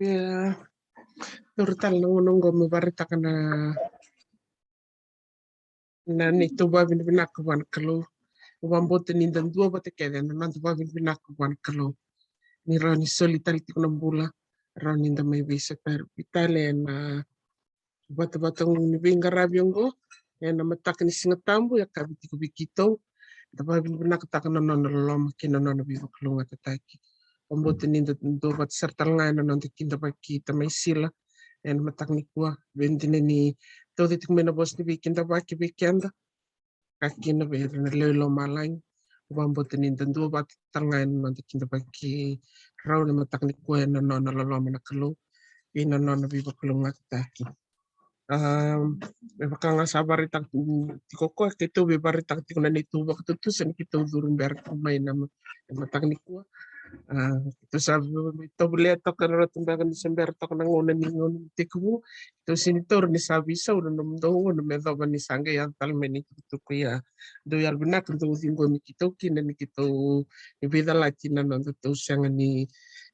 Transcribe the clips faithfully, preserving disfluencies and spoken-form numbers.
Ia, taura tale na gauna oqo meu vakaraitaka na, na neitou vakavinavinaka vua na Kalou. Au vakabauta ni da dua vata kece ena noda vakavinavinaka vua na Kalou ni rawa ni soli tale tiko na bula, rawa ni da mai veisetari tale ena vatavata ni veiqaravi oqo ena mataka ni Siga Tabu, e ka vei tiko vei keitou. Da vakavinavinakataka na nona loloma kei na nona veivakalougatataki. Vakabauta ni da dua vata sara tale ga ena noda kidavaki tamai Sila ena mataka nikua, vei dina ni tauca tiko mai na vosa ni veikidavaki vei keda, ka kina vei ira na lewe i lomalagi. Vakabauta ni da dua vata tale ga ena noda kidavaki rau ena mataka nikua ena nona loloma na Kalou kei na nona veivakalougatataki. Am, me vaka ga sa vakaraitaka tiko o koya, keitou via vakaraitaka tiko na neitou vakatutusa ni keitou curu bera tiko mai na ma-, na mataka nikua. A, keitou sa via mai tovolea toka na ratu beka ni se bera toka na gauna ni gauna ni tekivu. Keitou sega ni taura ni sa veisau na nomudou gauna me yacova ni sa qai yaco tale mai na itukutuku. Ia, dou yalovinaka, dou ciqomi keitou kina ni keitou ni veicalati na nodatou sega ni,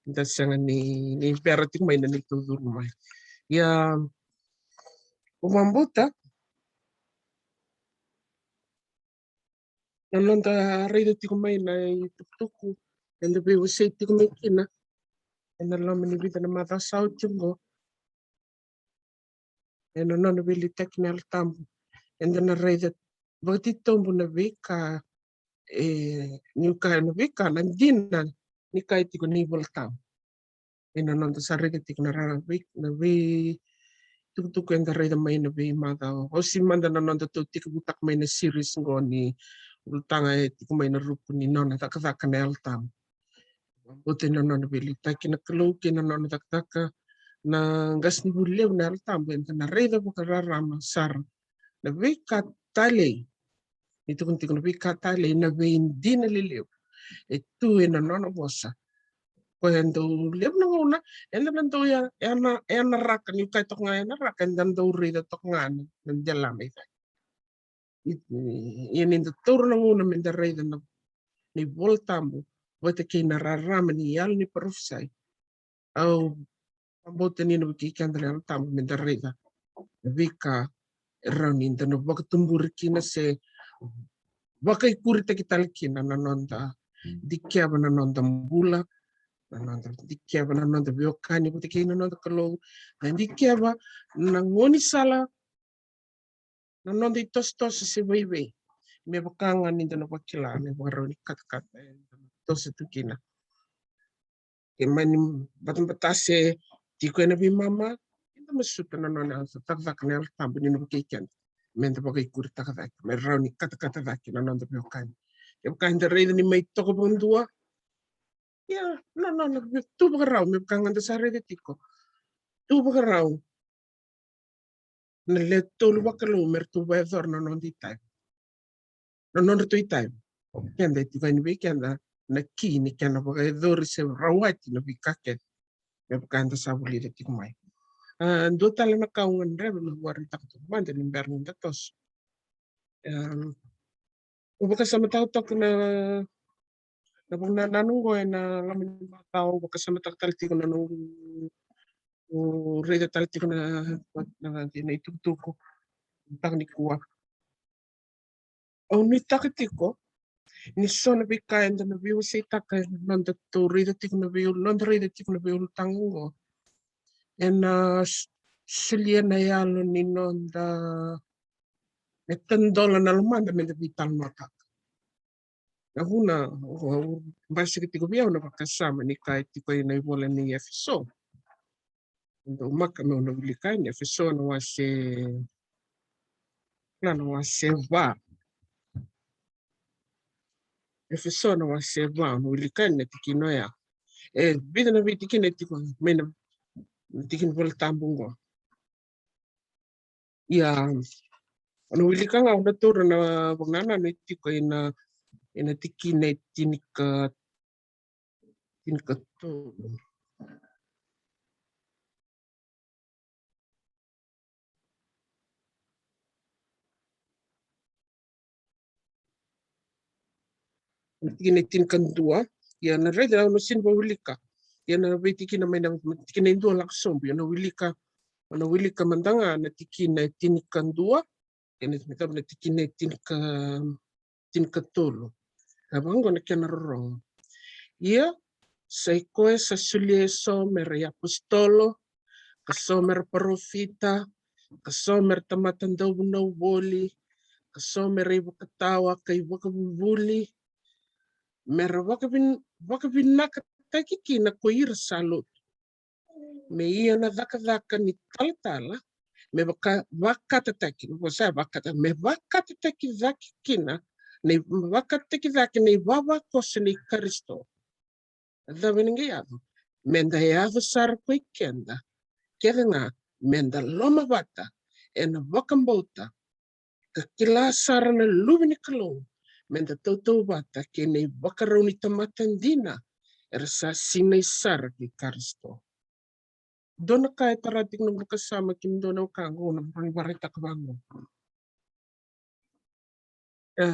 da sega ni, ni bera tiko mai na neitou curu mai. Ia, au vakabauta na noda raica tiko mai na itukutuku eda veiwasei tiko mai kina ena loma ni vica na macawa sa oti oqo. Ena nona veiliutaki na Yalo Tabu, eda na raica vakatitobu na veika, e, niu kaya na veika na dina ni kaya tiko na iVola Tabu. Ena noda sa raica tiko na ra-, vei, na veitukutuku eda raica mai na veimacawa. Osi mada na nodatou tekivutaka mai na series qo ni ulutaga e tiko mai na ruku ni nona cakacaka na Yalo Tabu. Vakabauta na nona veiliutaki na Kalou kei na nona cakacaka na qasenivuli levu na Yalo Tabu, eda na raica vakararama sara na veika talei. Ni tukuni tiko na veika talei, na veidina lelevu e tu ena nona vosa. Koya e dau levu na gauna eda na dau ya, ya na, ya na raka, niu kaya toka ga ya na raka, eda na dau raica toka ga na, na dela mai cake. I, ia ni da taura na gauna me da raica na, na iVola Tabu vata kei na rarama ni yalo ni parofisai, au vakabauta ni na vukei keda na Yalo Tabu me da raica na veika e rawa ni da na vakatuburi kina se vakaikuritaki tale kina na noda dikeva na noda bula, na noda dikeva na noda veiwekani vata kei na noda Kalou, na dikeva na gaunisala, na noda itosotoso se vaivei. Me vaka ga ni da na vakila me vakarau ni katakata eda na toso tu kina. Ke mani batabata se tiko ena veimama, eda masuta na nona cakacaka na Yalo Tabu ni na vukei keda me da vakaikuritaka cake, me rawa ni katakata cake na noda veiwekani. Kevaka eda raica ni mai toka vakadua, ia na nona tu vakarau, me vaka ga da sa raica tiko, tu vakarau na lewe tolu vakalou me ratou vakayacora na noda itavi, na nodratou itavi. Keda e tiko yani vei keda na ki ni kena vakayacori se rawati na veika kece me vaka eda sa vulica tiko mai. A, dua tale na ka au gadreva meu vakaraitaka tiko mada ni bera ni da toso. Em, au vakasamataka toka na, na vakanananu oqo ena loma ni macawa, au vakasamataka tale tiko na noqu, au raica tale tiko na, na, na itukutuku mataka nikua. Au nuitaka tiko ni so na veika eda na veiwaseitaka ena nodatou raica tiko na veiulu, noda raica tiko na veiulutaga oqo, ena s-, solia na yalo ni noda, me tadola na lomada me da veitalanoataka. Na vuna au, au basika tiko vei au na vakasama ni ka e tiko ena ivola ni Efeso. Dou maka meu na wilika yani, Efeso na wase, na, na wase va. Efeso na wase va, na wilika yani na tikina oya. E vica na veitikina e tiko mai na, na tikina Vola Tabu oqo. Ia, o na wilika ga, au na taura na vakanananu e tiko ena, ena tikina e tinika, tinikatolu. Na tikina e tinikadua, ia na raica au na sega ni wilika. Ia na veitikina mai na tikina e dua lako sobu, ia na wilika, na wilika mada ga na tikina e tinikadua, kei na, na tikina e tinika, tinikatolu. Na vaqo na kena rorogo. Ia, sa i koya sa solia eso me ra i apositolo, ka so me ra parofita, ka so me ra tamata dauvunau voli, ka so me ra i vakatawa ka i vakavuvuli, me ra vakavin-, vakavinakataki kina ko ira sa lotu. Me ia na cakacaka ni talatala, me vaka-, vakatataki, na vosa e vakata-, me vakatataki cake kina, na i-, vakatataki cake na ivavakoso ni Karisito. Cava ena qai yaco? Me da yaco sara ko i keda kece ga, me da lomavata ena vakabauta, ka kila sara na Luve ni Kalou, me da tautauvata kei na ivakarau ni tamata dina era sa sinai sara kei Karisito. Dua na ka e tara tiko na vakasama kina dua na wekaqu, na vakaraitaka vaqo. E,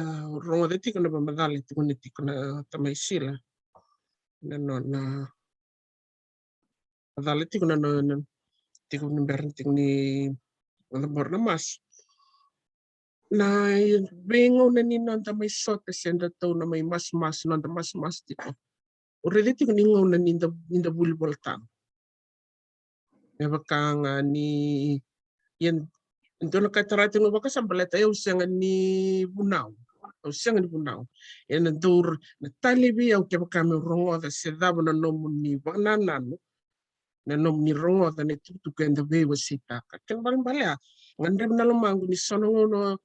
rogoca tiko na vamacala tiko ni, tiko na tamai Sila. Na nona macala tiko na, na, na, tiko ni bera tiko ni noda boro na masu. Na veigauna ni noda mai sota se da tou na mai masumasu, noda masumasu tiko. O raica tiko ni gauna ni da, ni da vuli Vola Tabu. Me vaka ga ni, ia, dua na ka e tara tiko na vakasama baleta au sega ni vunau. Au sega ni vunau. Ena dau, na talevi au kevaka meu rogoca se cava na nomuni vakanananu, na nomuni rogoca na itukutuku eda veiwaseitaka. Kena ibalebale, a gadreva na lomaqu ni so na gauna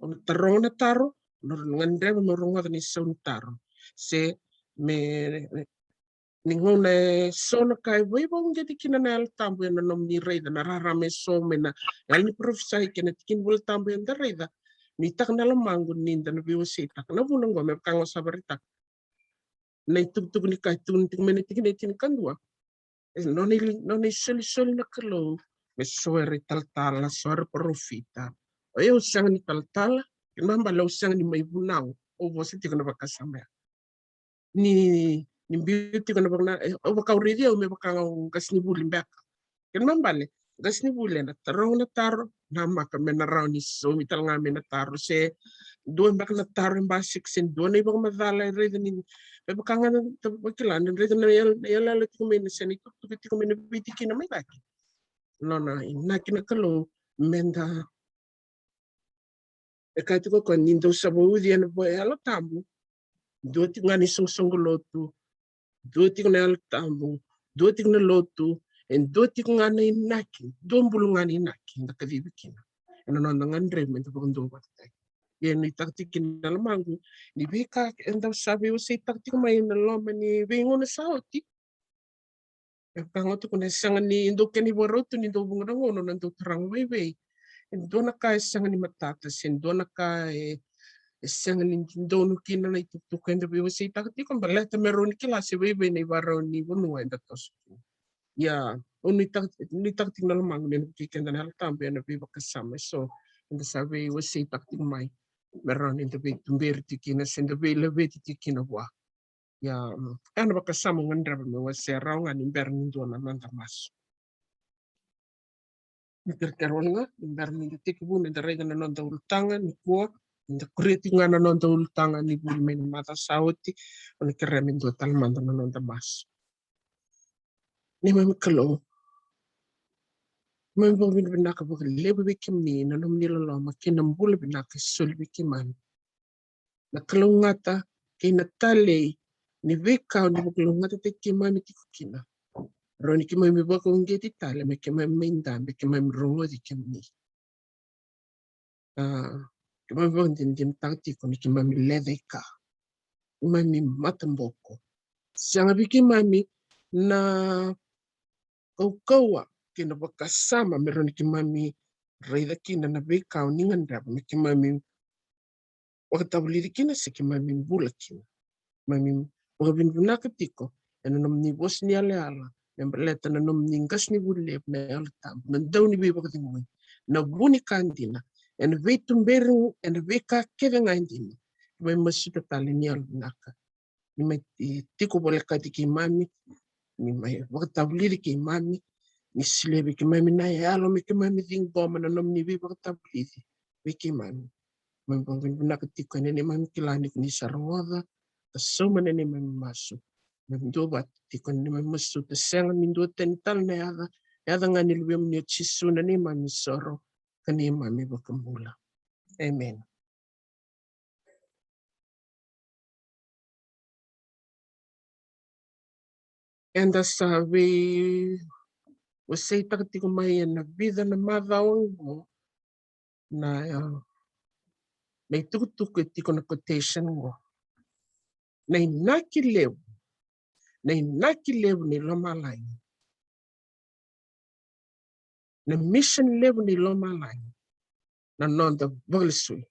au na taroga na taro, na gadreva meu rogoca na isau ni taro. Se me, ni gauna e so na ka e veivakauqeti kina na Yalo Tabu ena nomuni raica na rarama e so mai na yalo ni parofisai kei na tiki ni Vola Tabu eda raica, nuitaka na lomaqu ni da na veiwaseitaka. Na vuna oqo me vaka ga au sa vakaraitaka na itukutuku ni ka e tukuni tiko mai na tikina e tinikadua. E nona i-, nona isolisoli na Kalou me so era italatala, so era parofita. O yau sega ni talatala, kena ibalebale au sega ni mai vunau. Au vosa tiko na vakasama ya. Ni, ni biu tiko na vaka, e, au vaka au raici au me vaka ga au qasenivuli beka. Kena ibalebale, qasenivuli ena taroga na taro, namaka me na rawa ni saumi tale ga mai na taro, se dua beka na taro e basika, se dua na ivakamacala e raica ni, me vaka ga na, ta-, vakila, na raica na yal-, na yalayala tiko mai na, se na itukutuku tiko mai na veitikina mai cake. Nona inaki na Kalou me da, e kaya tiko o koya ni dou sa vauci ena vo-, Yalo Tabu, dua tiko ga na isoqosoqo lotu, dua tiko na Yalo Tabu, dua tiko na lotu, e dua tiko ga na inaki, dua bulu ga na inaki eda kacivi kina. Ena noda gadreva me da vakaduavatataki. Ia nuitaka tiko kina na lomaqu ni veika eda sa veiwaseitaka tiko mai ena loma ni veigauna sa oti. E vaka ga au tukuna, e sega ni dau kena ivakarau tu ni dau vuqa na gauna na dau taraga vakaevei. E dua na ka e sega ni matata, se dua na ka e, e sega ni donu kina na itukutuku eda veiwaseitaka tiko, baleta me rawa ni kila se vakaevei na ivakarau ni vanua eda toso kina. Ia, au nuitaka, nuitaka tiko na lomaqu ni na vukei keda na Yalo Tabu ena veivakasama e so eda sa veiwaseitaka tiko mai, me rawa ni da veituberi tiko kina se da veilaveti tiko kina vua. Ia, mm, e na vakasama au gadreva meu wasea rawa ga ni bera ni dua na noda masu. Ni kerekere wale ga ni bera ni da tekivu me da raica na noda ulutaga nikua, ni da kuria tiko ga na noda ulutaga ni vuli mai na macawa sa oti, au na kerea me dua tale mada na noda masu. Neimami Kalou, keimami vakavinavinaka vakalevu vei kemuni na nomuni loloma kei na bula vinaka e soli vei keimami. Na kalougata kei na talei ni veika o ni vakalougatataki keimami tiko kina. Rawa ni keimami vakauqeti tale me keimami mai dabe, keimami rogoci kemuni. A, keimami vakadinadinataka tiko ni keimami lecaika, keimami mataboko. Sega vei keimami na kaukauwa kei na vakasama me rawa ni keimami raica kina na veika o ni gadreva me keimami vakatavulici kina se keimami bula kina. Keimami vakavinavinaka tiko ena nomuni vosa ni yalayala me baleta na nomuni qasenivuli levu na Yalo Tabu, na dau ni veivakacegui, na vu ni ka dina, ena veituberi, ena veika kece ga e dina. Keimami masuta tale ni yalovinaka ni mai ti-, tiko volekati keimami, ni mai vakatavulici keimami, ni solia vei keimami na yalo me keimami ciqoma na nomuni veivakatavulici vei keimami. Mai vakavinavinaka tiko ena neimami kila ni ko ni sa rogoca ka sauma na neimami masu. Mai duavata tiko ena neimami masuta, sega ni duatani tale na yaca, yaca ga ni Luvemuni o Jisu na neimami isoro ka neimami iVakabula. Emeni. Eda sa veiwaseitaka tiko mai ena vica na macawa oqo na, na itukutuku e tiko na quotation oqo. Na inaki levu, na inaki levu ni lomalagi, na mission levu ni lomalagi, na noda vakalesui.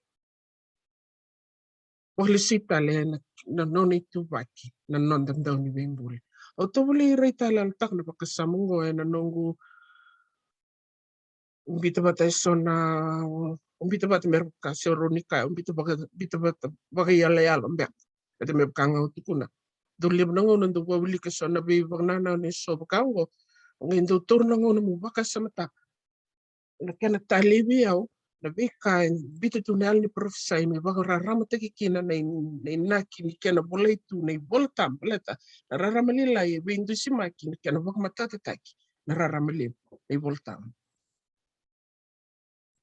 Vakalesui tale na, na nona ituvaki na noda Dauniveibuli. Au tovolei rai tale, yalataka na vakasama oqo ena noqu bita vata eso na, bita vata me ra vaka se rau ni kaya, bita vaka, bita vata vakaiyaloyalo beka. Baleta me vaka ga au tukuna, dau levu na gauna dau vakawilika eso na veivakanananu eso vaka oqo, o qai dau taura na gauna mo vakasamataka na kena talei vei au na veika e bita tu na yalo ni parofisai me vakararamataki kina na i-, na inaki ni kena volai tu na iVolatabu, baleta na rarama lailai e veidusimaki na kena vakamatatataki na rarama levu na iVolatabu.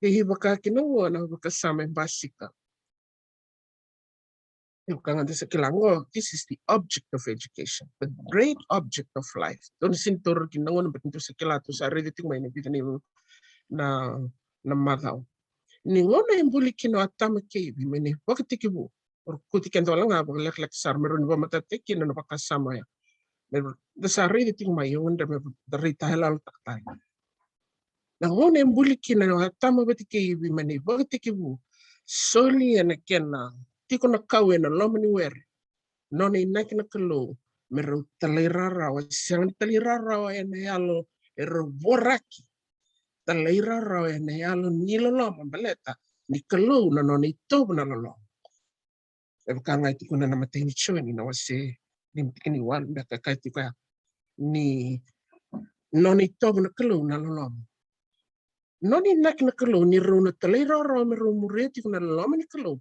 Kei vaka kina oqo na vakasama e basika. Kevaka ga da sa kila oqo, this is the object of education, the great object of life. Dou na sega ni taura kina na gauna, baleta dou sa kila, dou sa raica tiko mai na vica ni na, na macawa. Ni gauna e buli kina o Atama kei Ivi mai na ivakatekivu, o ra kauti keda wale ga vakalekaleka sara me rawa ni vakamatatataki kina na vakasama ya. Me da sa raica tiko mai, au gadreva me da raitayaloyalotaka tale. Na gauna e buli kina o Atama vata kei Ivi mai na ivakatekivu, soli ena kena tiko na kau ena loma ni were, nona inaki na Kalou me rau talairawarawa, sega ni talairawarawa ena yalo e rau voraki, talairawarawa ena yalo ni loloma, baleta ni Kalou na nona itovo na loloma. E vaka ga e tukuna na imatai ni Joni na wase lima tikina e walu, beka e kaya tiko ya ni nona itovo na Kalou na loloma. Nona inaki na Kalou ni rau na talairawarawa me rau muria tiko na loloma ni Kalou.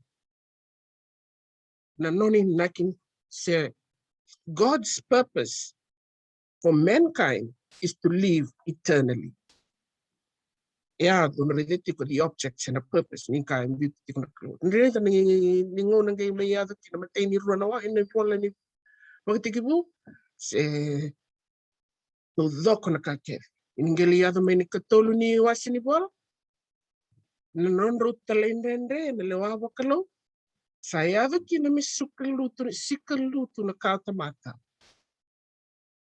Na nona inaki, se God's purpose for mankind is to live eternally. E a dou na raica tiko the object se na purpose ni ka e biuta tiko na Kalou. Ni raica ni, ni gauna qai mai yaco kina na imatai ni rua na wa, ena ivola ni Vakatekivu, se taucoko na ka kece. Ni qai lai yaco mai na ikatolu ni wase ni vola, na nodrau talaidredre na lewa vakalou, sa yaco kina me sikalutu, sikalutu na kawatamata.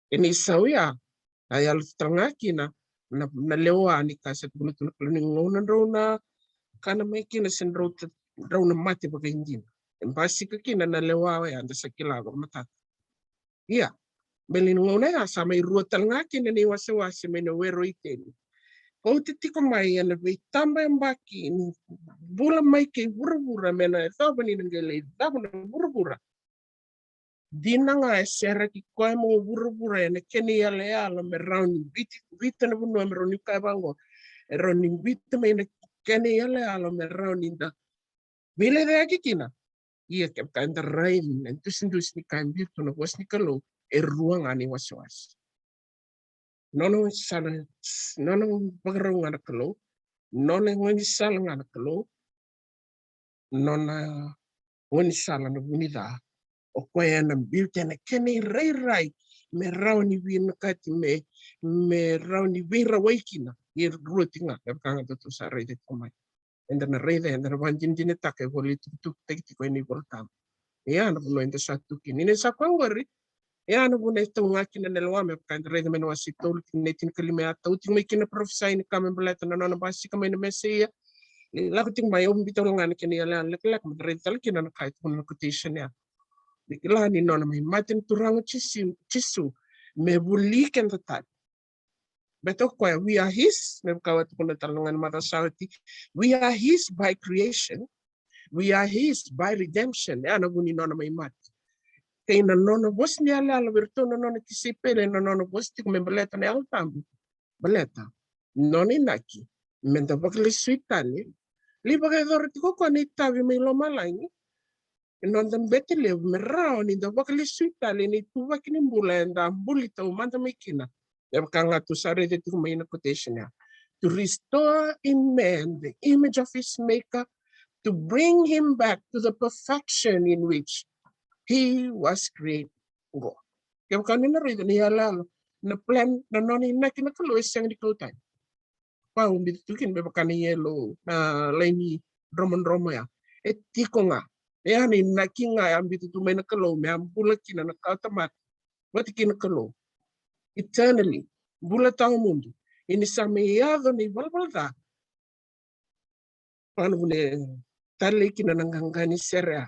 Ena isau ya, a yaluta tale ga kina na, na lewa ni ka sa tukuna tu na Kalou ni gauna drau na kana mai kina se drau ta, drau na mate vakaidina. E basika kina na lewa oya eda sa kila vakamatata. Ia, baleta ni gauna ya sa mai rua tale ga kina na iwasewase mai na were o Iteni. Kauta tiko mai ena veitabayabaki ni bula mai kei vuravura me na yacova ni na qai lai cava na vuravura. Dina ga e sereki koya mai vuravura ena kena iyaloyalo me rawa ni biuta, biuta na vanua me rawa ni kaya vaqo, e rawa ni biuta mai na kena iyaloyalo me rawa ni da veilecayaki kina. Ia kevaka eda raica na idusidusi ni ka e biu tu na vosa ni Kalou, e rua ga na iwasewase. Nona gaunisala, nona vakarau ga na Kalou, nona gaunisala ga na Kalou, nona gaunisala na vunica. O koya ena biuta ena kena irairai me rawa ni vinakati me, me rawa ni veirawai kina. E rua tiko ga, kevaka ga datou sa raica tiko mai. Eda na raica, eda na vakadinadinataka e volai tukutukutaki tiko ena iVolatabu. Ia na vanua eda sa tu kina. Ni sa koya oqori, ia na vuna e tau ga kina na lewa me vaka eda raica mai na wase tolu, tikina e tinikalima, e a tau tiko mai kina na parofisai ni ka me baleta na nona basika mai na Mesaia. Ni lako tiko mai, au biuta tale ga na kena iyaloyalo lekaleka me da raica tale kina na ka e tukuna na quotation ya. Ni kila ni nona mai mate na Turaga o Jisu, Jisu me vuli keda tale. Baleta o koya, we are his, me vaka au a tukuna tale ga ena macawa sa oti. We are his by creation. We are his by redemption. Ya na vu ni nona mai mate. kei na nona vosa ni yaloyalo vei iratou na nona tisaipeli, na nona vosa tiko me baleta na Yalo Tabu. Baleta nona inaki me da vakalesui tale. Lai vakayacora tiko o koya na itavi mai lomalagi, e noda bete levu me rawa ni da vakalesui tale na ituvaki ni bula eda buli taumada mai kina. E vaka ga tou sa raica tiko mai na quotation ya. To restore in man the image of his maker, to bring him back to the perfection in which he was created. Qo. Kevaka ni na raica na iyaloyalo, na plan, na nona inaki na Kalou e sega ni kau tani. Koya au biuta tu kina me vaka na yellow, na laini dromodromo ya. E tiko ga. E a na inaki ga e a biuta tu mai na Kalou me a bula kina na kawatamata vata kei na Kalou. Eternally. Bula tawamudu. Ia ni sa mai yaco na ivalavala ca, vaka na vuna e talei kina na qaqa ni sere ya.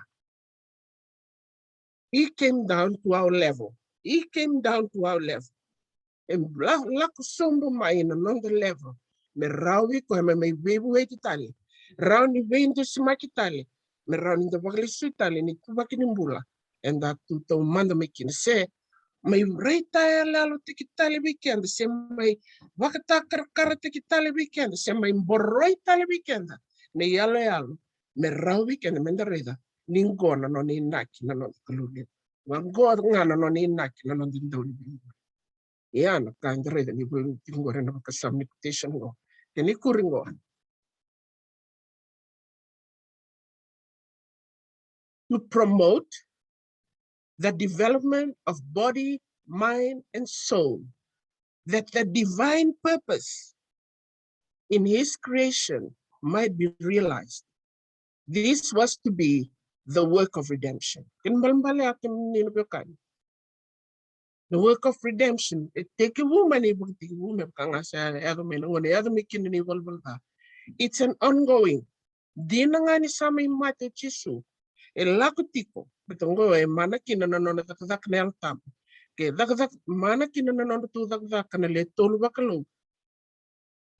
He came down to our level. He came down to our level. E la-, lako sobu mai na noda level. Me rawa vei koya me mai veivueti tale. Rawa ni veidusimaki tale. Me rawa ni da vakalesui tale na ituvaki ni bula eda tu taumada mai kina. Se mai raitayaloyalotaki tale vei keda, se mai vakatakarakarataki tale vei keda, se mai boroi tale vei keda na iyaloyalo, me rawa vei keda me da raica ni qo na nona inaki na noda Kalou levu. Qo ga na nona inaki na noda Dauniveibuli. Ia na ka eda raica ni vuli tiko qori ena vakasama ni quotation qo. Kena ikuri qo. To promote the development of body, mind, and soul, that the divine purpose in his creation might be realized. This was to be the work of redemption. Kena ibalebale ya kemuni na veiwekani. The work of redemption. E tekivu mai na ivakatekivu me vaka ga sa yaco mai na gauna e yaco mai kina na ivalavala ca. It's an ongoing. Dina ga ni sa mai mate o Jisu, e lako tiko, baleta qo e mana kina na nona cakacaka na Yalo Tabu. Ke cakacaka, mana kina na nodratou cakacaka na le tolu vakalou.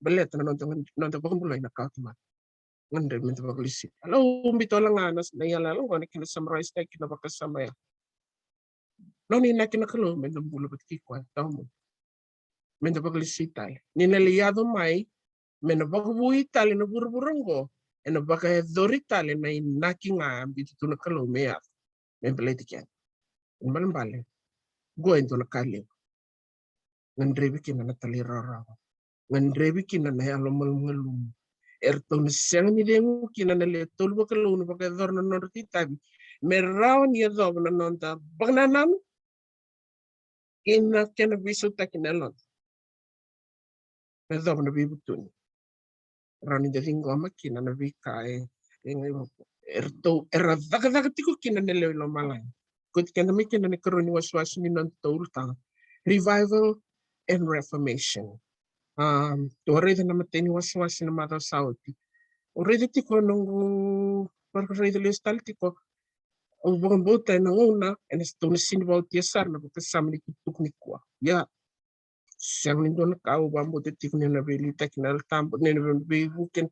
Baleta na noda, noda vakabulai na kawatamata. Gadrevi me da vakalesui. Au biuta wale ga na, na iyaloyalo qo, na kena summarise taki na vakasama ya. Nona inaki na Kalou me da bula vata kei koya tawamudu. Me da vakalesui tale. Ni na lai yaco mai me na vakavoui tale na vuravura qo, ena vakayacori tale na inaki ga a biuta tu na Kalou me yaco, me baleti keda. Ibalebale, qo e dua na ka levu. Gadrevi kina na talairawarawa. Gadrevi kina na yalo malumalumu. Eratou na sega ni cegu kina na le tolu vakalou na vakayacora na nodratou itavi me rawa ni yacova na noda vakanananu kei na kena veisautaki na yaloda. Me yacova na veivutuni. Rawa ni da ciqoma kina na veika e, e, eratou, era cakacaka tiko kina na lewe i lomalagi. Kauti keda mai kina na ikarua ni wasewase ni nodatou ulutaga. Revival and reformation. Um, tou a raica na imatai ni wasewase na macawa sa oti. Au raica tiko, noqu vakaraica lesu tale tiko. Au vakabauta ena gauna ena, tou na sega ni vakaotia sara na vakasama ni tukutuku nikua. Ia, sega ni dua na ka au vakabauta tiko ni na veiliutaki na Yalo Tabu, ni na veivuke,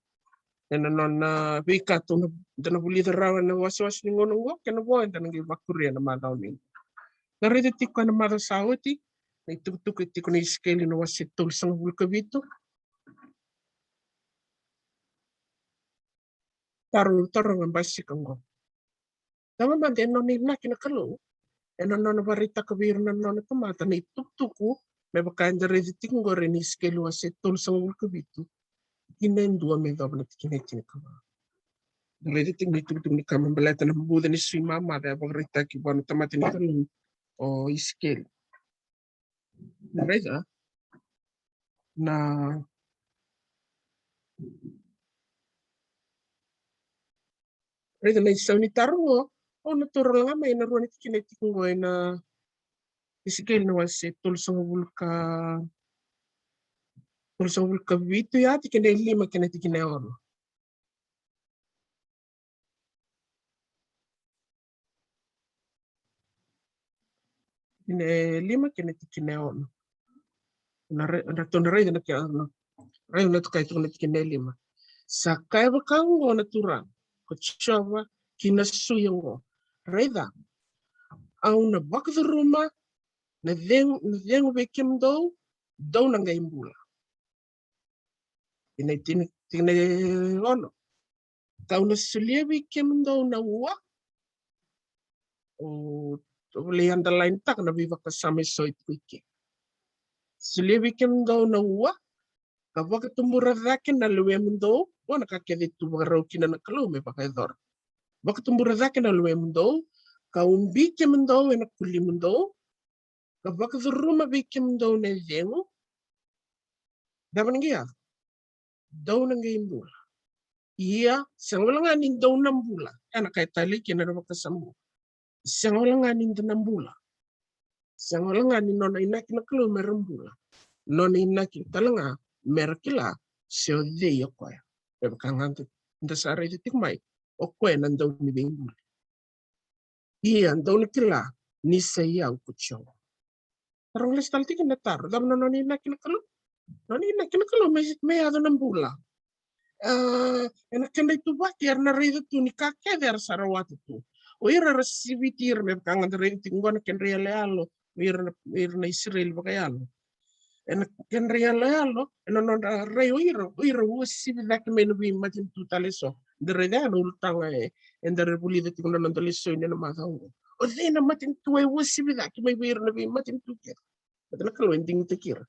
ni na nona veika tou na, da na vulica rawa ena wasewase ni gauna oqo, kena vo eda na qai vakuria na macawa ni. Na raica tiko ena macawa sa oti, na itukutuku e tiko ena Isikeli na wase tolusagavulu ka vitu. Taro, taro ga basika oqo. Cava mada e nona inaki na Kalou, ena nona vakaraitaka vei ira na nona tamata na itukutuku, me vaka eda raica tiko oqori ena Isikeli wase tolusagavulu ka vitu, tikina e dua me yacova na tikina e tinikava. Da raica tiko na itukutuku ni ka me baleta na buca ni sui mamaca e vakaraitaki vua na tamata ni Kalou o Isikeli. Raica na, raica na isau ni taro qo, au na taura ga mai na rua na tikina e tiko qo ena Isikeli na wase tolusagavulu ka, tolusagavulu ka vitu, ia tikina e lima kei na tikina e ono. Tikina e lima kei na tikina e ono. Na ra-, na, na raica na ke-, na, raica na tukai tiko na tikina e lima. Sa kaya vaka oqo na Turaga ko Jiova ki na sui oqo. Raica, Au na vakacuruma na cegu, na cegu vei kemudou, dou na qai bula. Ina tini, tini ono. Kau na solia vei kemudou na ua. O, o lai underline taka na veivakasama e so e tiko i ke. Solia vei kemudou na ua, ka vakatubura cake na lewemudou, o na ka kece e tu vakarau kina na Kalou me vakayacora. Vakatubura cake na lewemudou, ka ubi kemudou ena kulimudou, ka vakacuruma vei kemudou na icegu. Cava na qai yaco? Dou na qai bula. Ia, sega wale ga ni dou na bula. Ena ka e talei kina na vakasama. Sega wale ga ni da na bula. Sega wale ga ni nona inaki na Kalou me ra bula. Nona inaki tale ga me ra kila se o cei o koya. Me vaka ga da, da sa raica tiko mai, o koya na dau ni veibuli. Ia dou na kila ni sa i au ko Jiova. Taro, lesu tale tiko na taro, cava na nona inaki na Kalou? Nona inaki na Kalou me, me yaco na bula. A, ena kedra ituvaki era na raica tu ni ka kece era sa rawata tu. O ira era siviti ira, me vaka ga da raica tiko qo na kedra iyaloyalo o ira na, ira na Isireli vakayalo. Ena kedra iyaloyalo, ena nodra rai o ira, o ira uasivi cake mai na veimatanitu tale e so. Da raica na ulutaga e, eda vulica tiko na noda lesoni ena macawa oqo. O cei na matanitu e uasivi cake mai vei ira na veimatanitu kece? Baleta na Kalou e digitaki ira.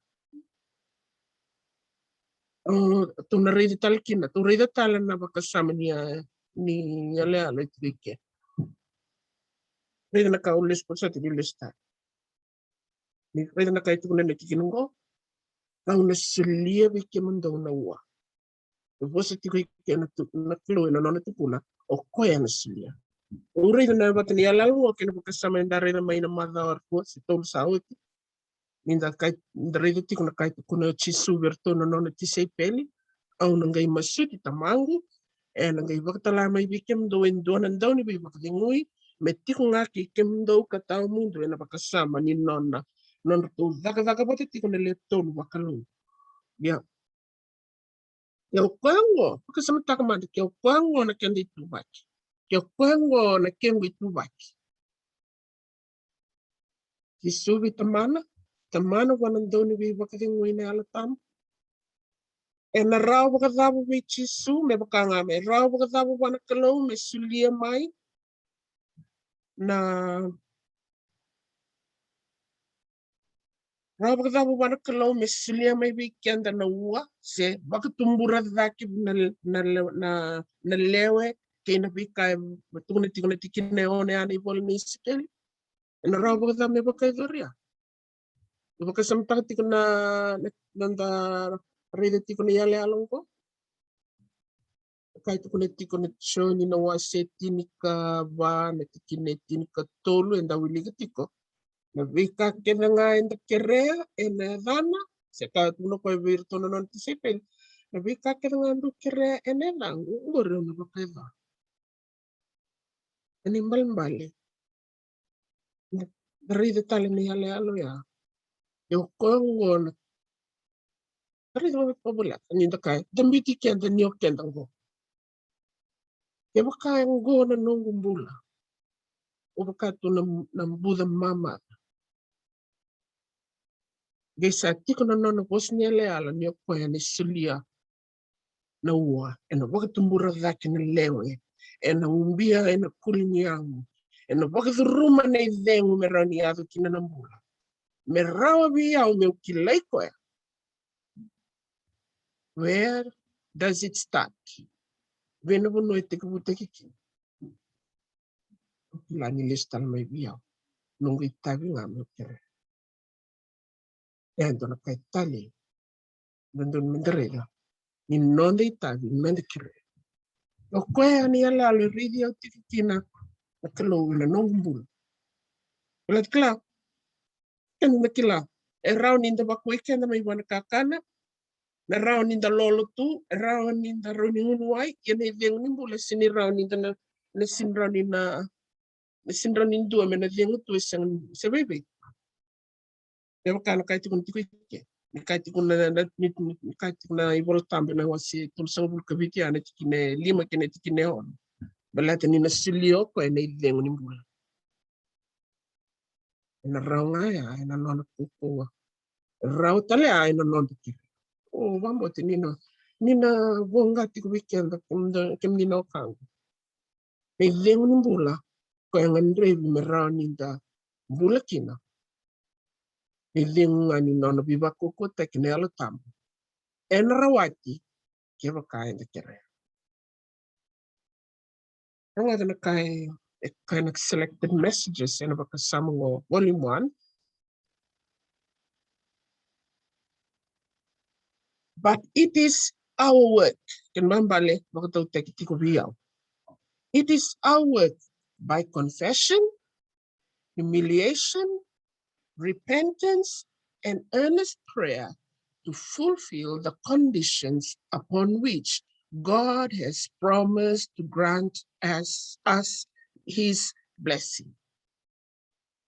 O, tou na raica tale kina, tou raica tale na vakasama ni, a, ni iyaloyalo e tiko i ke. Raica na ka au lesu, sa tiko lesu tale. Ni raica na ka e tukuna na tikina oqo. Kau na solia vei kemudou na ua. E vosa tiko i ke na tu, na Kalou ena nona tukuna, o koya na solia. Au raica na vata ni iyaloyalo oqo kei na vakasama eda raica mai na macawa rua se tolu sa oti. Ni da kai, da raica tiko na ka e tukuna o Jisu vei iratou na nona tisaipeli. Au na qai masuti Tamaqu, ena qai vakatala mai vei kemudou e dua na dau ni veivakacegui, me tiko ga kei kemudou ka tawamudu ena vakasama ni nona, nodratou cakacaka vata tiko na le tolu vakalou. Ia. Ke o koya oqo, vakasamataka mada, ke o koya oqo na keda ituvaki. Ke o koya oqo na kequ ituvaki. Jisu vei Tamana, Tamana vua na dau ni veivakacegui na Yalo Tabu. Ena rawa vakacava vei Jisu, me vaka ga me rawa vakacava vua na Kalou me solia mai na, rawa vakacava vua na Kalou me solia mai vei keda na ua, se vakatubura cake na, na, na, na lewe kei na veika e tukuna tiko na tikina e ono ya na ivola ni Isikeli. Ena rawa vakacava me vakayacori ya? Vakasamataka tiko na, na, na da raica tiko na iyaloyalo oqo. Ka e tukuna tiko na Joni na wase tinikava na tikina e tinikatolu, eda wilika tiko. Na veika kece ga eda kerea ena yacana, se ka e tukuna o koya vei iratou na nona tisaipeli. Na veika kece ga dou kerea ena yacaqu, oqori au na vakayacora. Ena ibalebale. Da raica tale na iyaloyalo ya. Ke o koya oqo na, da raica vakavoleka ni da kaya, da biuti keda ni o keda oqo. Kevaka oqo na noqu bula, o vaka tu na, na buca mamaca. Qai sa tiko na nona vosa ni yalayala ni o koya na solia na ua, ena vakatubura cake na lewe, ena ubia ena kuli ni yago, ena vakacuruma na icegu me rawa ni yaco kina na bula. Me rawa vei au meu kilai koya. Where does it start? Vei na vanua e tekivutaki kina? Au kila ni lesu tale mai vei au. Noqu itavi ga meu kerea. E dua na ka e talei. Dodonu meda raica ni noda itavi meda kerea. O koya na iyaloyalo e raici au tiko kina na Kalou ena noqu bula. Baleta kila, keda na kila, e rawa ni da vakuai keda mai vua na kakana, na rawa ni da lolo tu, e rawa ni da rawa ni gunu wai, ia na icegu ni bula e sega ni rawa ni da na, na sega ni rawa ni na, na sega ni rawa ni dua me na cegu tu e sega ni, se veivei. Me vaka na ka e tukuna tiko i ke. Ni ka e tukuna na, na, ni, ni, ni ka e tukuna na iVola Tabu ena wase tolusagavulu ka vitu ya na tikina e lima kei na tikina e ono. Baleta ni na solia o koya na icegu ni bula. Ena rawa ga ya ena nona kaukauwa. Rawa tale ya ena noda kerea. O, vakabauta ni na, ni na voqa tiko vei keda, kemuni na wekaqu. Na icegu ni bula, koya gadrevi me rawa ni da bula kina. Na icegu ga ni nona veivakaukauwataki na Yalo Tabu. Ena rawati kevaka eda kerea. Rogoca na ka e, e kaya na Selected Messages ena vakasama qo, volume one. But it is our work. Kena ibalebale vakatautaki tiko vei au. It is our work by confession, humiliation, repentance, and earnest prayer to fulfill the conditions upon which God has promised to grant us, us his blessing.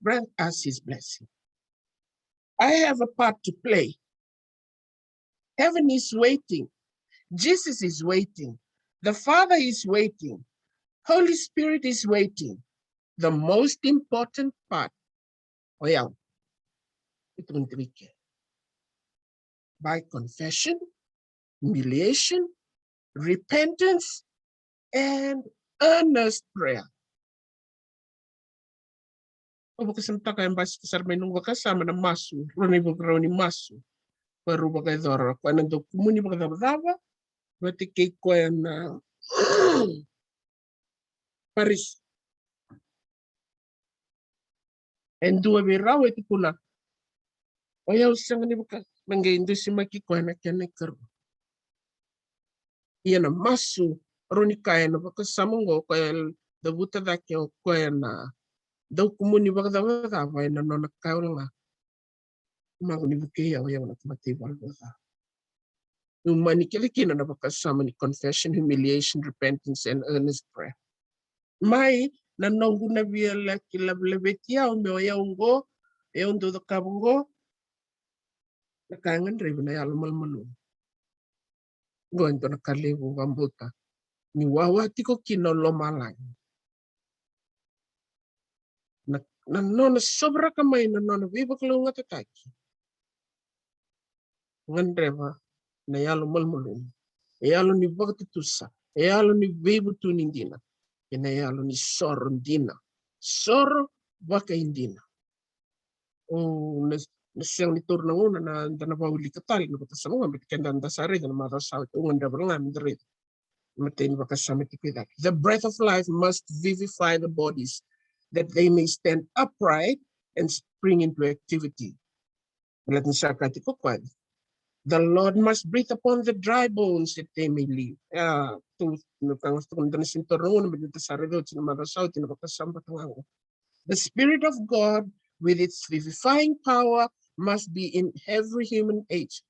Grant us his blessing. I have a part to play. Heaven is waiting. Jesus is waiting. The Father is waiting. Holy Spirit is waiting. The most important part, o yau, e tukuni tiko i ke. By confession, humiliation, repentance, and earnest prayer. Au vakasamataka, e basika sara mai noqu vakasama na masu, rua na ivakarau ni masu. Koya rau vakayacora, koya na dau kumuni vakacavacava vata kei koya na Farisi. E dua vei rau e tukuna, o yau sega ni vaka, me qai dusimaki koya na kena ikarua. Ia na masu, rau ni kaya na vakasama oqo, koya e cavuta cake o koya na dau kumuni vakacavacava ena nona kaya wale ga, Tamaqu, ni vukei au, au na tamata ivalavala ca. Ni mani kece kina na vakasama ni confession, humiliation, repentance, and earnest prayer. Mai na noqu na via laki lavelaveti au me o yau oqo, o yau dau cakava oqo, na ka e gadrevi na yalo malumalumu. Oqo e dua na ka levu, vakabauta ni wawa tiko kina o lomalagi. Na, na nona sovaraka mai na nona veivakalougatataki. Gadreva na yalo malumalumu, e yalo ni vakatutusa, e yalo ni veivutuni dina, e na yalo ni soro dina, soro vakaidina. O na, na sega ni taura na gauna na da na vakaulika tale na vakasama oqo, baleta keda da sa raica na macawa sa oti, au gadreva ga me da raica. Matai ni vakasama tiko i cake. The breath of life must vivify the bodies, that they may stand upright and spring into activity. Baleta ni sa kaya tiko o koya, the Lord must breathe upon the dry bones that they may live. Ah, tu, na ka ga sa tukuna, da na sega ni taura na gauna, baleta ni da sa raica oti na macawa sa oti na vakasama vata ga oqo. The Spirit of God with its vivifying power must be in every human age.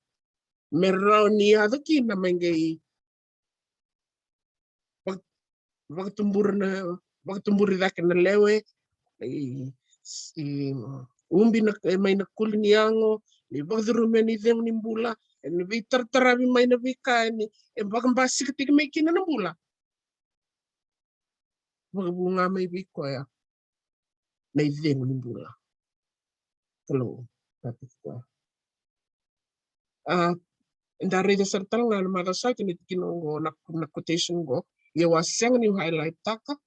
Me rawa ni yaco kina me qai vak-, vakatubura na, vakatuburi cake na lewe, i, i, ubi na, mai na kuli ni yago, ni vakacurumia na icegu ni bula, e na veitarataravi mai na veika e ni, e vakabasikataki mai kina na bula. Vakavu ga mai vei koya na icegu ni bula. Kalou, tata koya. A, eda raica sara tale ga na macawa sa oti na tikina oqo, na, na quotation oqo. Ia au a sega niu highlight taka.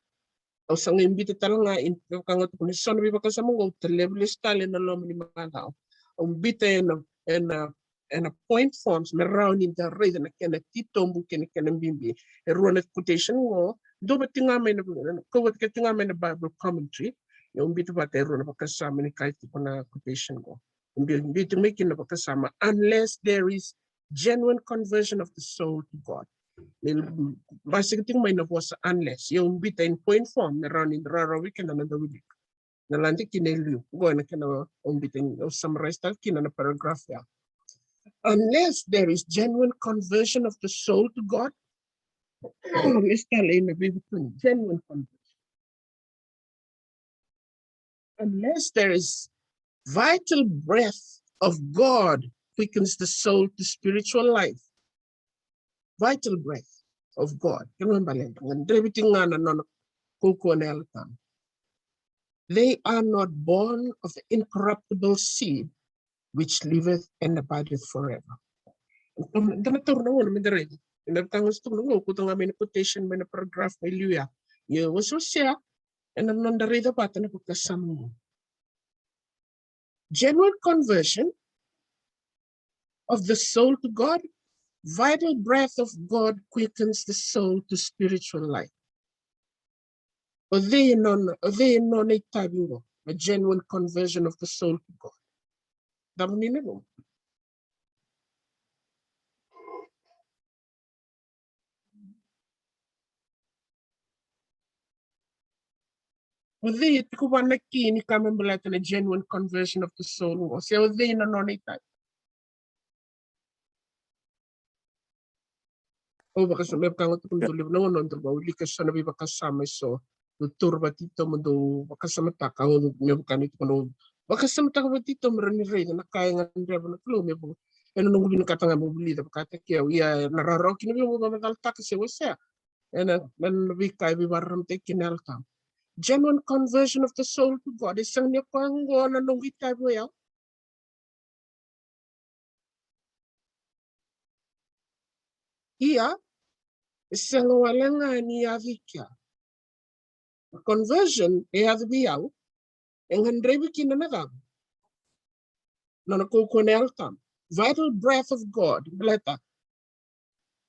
Au sa qai biuta tale ga, in, vaka ga tukuna eso na veivakasama oqo, au ta levu lesu tale ena loma ni macawa. Au biuta ena, ena ena point forms, me rawa ni da raica na kena titobu kei na kena bibi. E rua na quotation oqo, dua vata ga mai na, na, kau vata kei tu ga mai na Bible commentary, ia au biuta vata e rua na vakasama ni kaya tiko na quotation oqo. Biu, biuta mai kina na vakasama, unless there is genuine conversion of the soul to God. Ni basika tiko mai na vosa unless, ia au biuta in point form, me rawa ni da rawarawa vei keda na da wilika. Na lade kina e liu. Oqo na kena, au biuta, au summarize taka kina na paragraph ya. Unless there is genuine conversion of the soul to God, lesu tale ina veivutuni, genuine conversion. Unless there is vital breath of God quickens the soul to spiritual life. Vital breath of God. Kena ibalebale, gadrevi tiko ga na nona kaukauwa na Yalo Tabu. They are not born of the incorruptible seed, which liveth and abideth forever. Da na taura na gauna me da raica. Ena vaka ga sa tukuna qo, kauta ga mai na quotation mai na paragraph mai liu ya. Ia wasewasea ena noda raica vata na vakasama qo. Genuine conversion of the soul to God, vital breath of God quickens the soul to spiritual life. O cei e nona, o cei e nona itavi qo? A genuine conversion of the soul to God. Cava ni nanuma? O cei e tiko vua na ki ni ka me baleta na genuine conversion of the soul qo? Se o cei na nona itavi? Au vakasama, me vaka ga tukuna tu levu na gauna dou wilika eso na veivakasama eso. Dou taura vata tiko mo dou vakasamataka, au me vaka ni tukuna, au vakasamataka vata tiko me rawa ni raica na ka e gadreva na Kalou me vo. Ena noqu vinakata ga mo vulica vakataki au, ia na rawarawa kina vei au mo vakamacalataka se wasea. Ena, na, na veika e veivakararamataki kina na Yalo Tabu. Genuine conversion of the soul to God. E sega ni o koya qo na noqu itavi o yau. Ia, e sega wale ga ni yaco i kea. Conversion e yaco vei au, e gadrevi kina na cava? Nona kaukauwa na Yalo Tabu. Vital breath of God. Baleta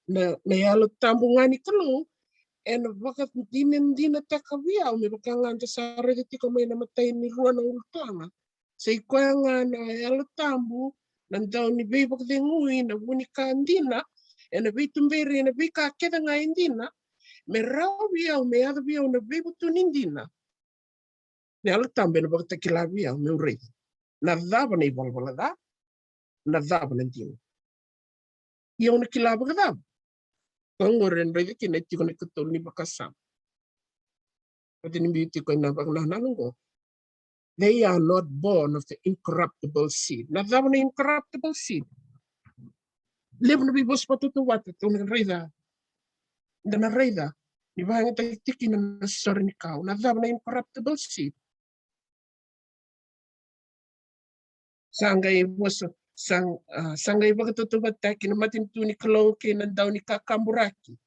na, na Yalo Tabu ga ni Kalou, ena vakadinadinataka vei au, me vaka ga da sa raica tiko mai na imatai ni rua na ulutaga. Sa i koya ga na Yalo Tabu na dau ni veivakacegui, na vu ni ka dina, ena veituberi, ena veika kece ga e dina, me rawa vei au, me yaco vei au na veivutuni dina. Na Yalo Tabu ena vakatakila vei au meu raica na cava na ivalavala ca, na cava na dina. Ia au na kila vakacava? Koya qori ena raica kina e tiko na ikatolu ni vakasama. Vata ni biu tiko ena vakanananu qo. They are not born of the incorruptible seed. Na cava na incorruptible seed? Levu na veivosa vakatautauvata tou na raica. Da na raica ni vakayagataki tiko kina na sore ni kau. Na cava na incorruptible seed? Sa qai vosa, sa, ah, sa qai vakatautauvataki na matanitu ni Kalou kei na dau ni kakaburaki.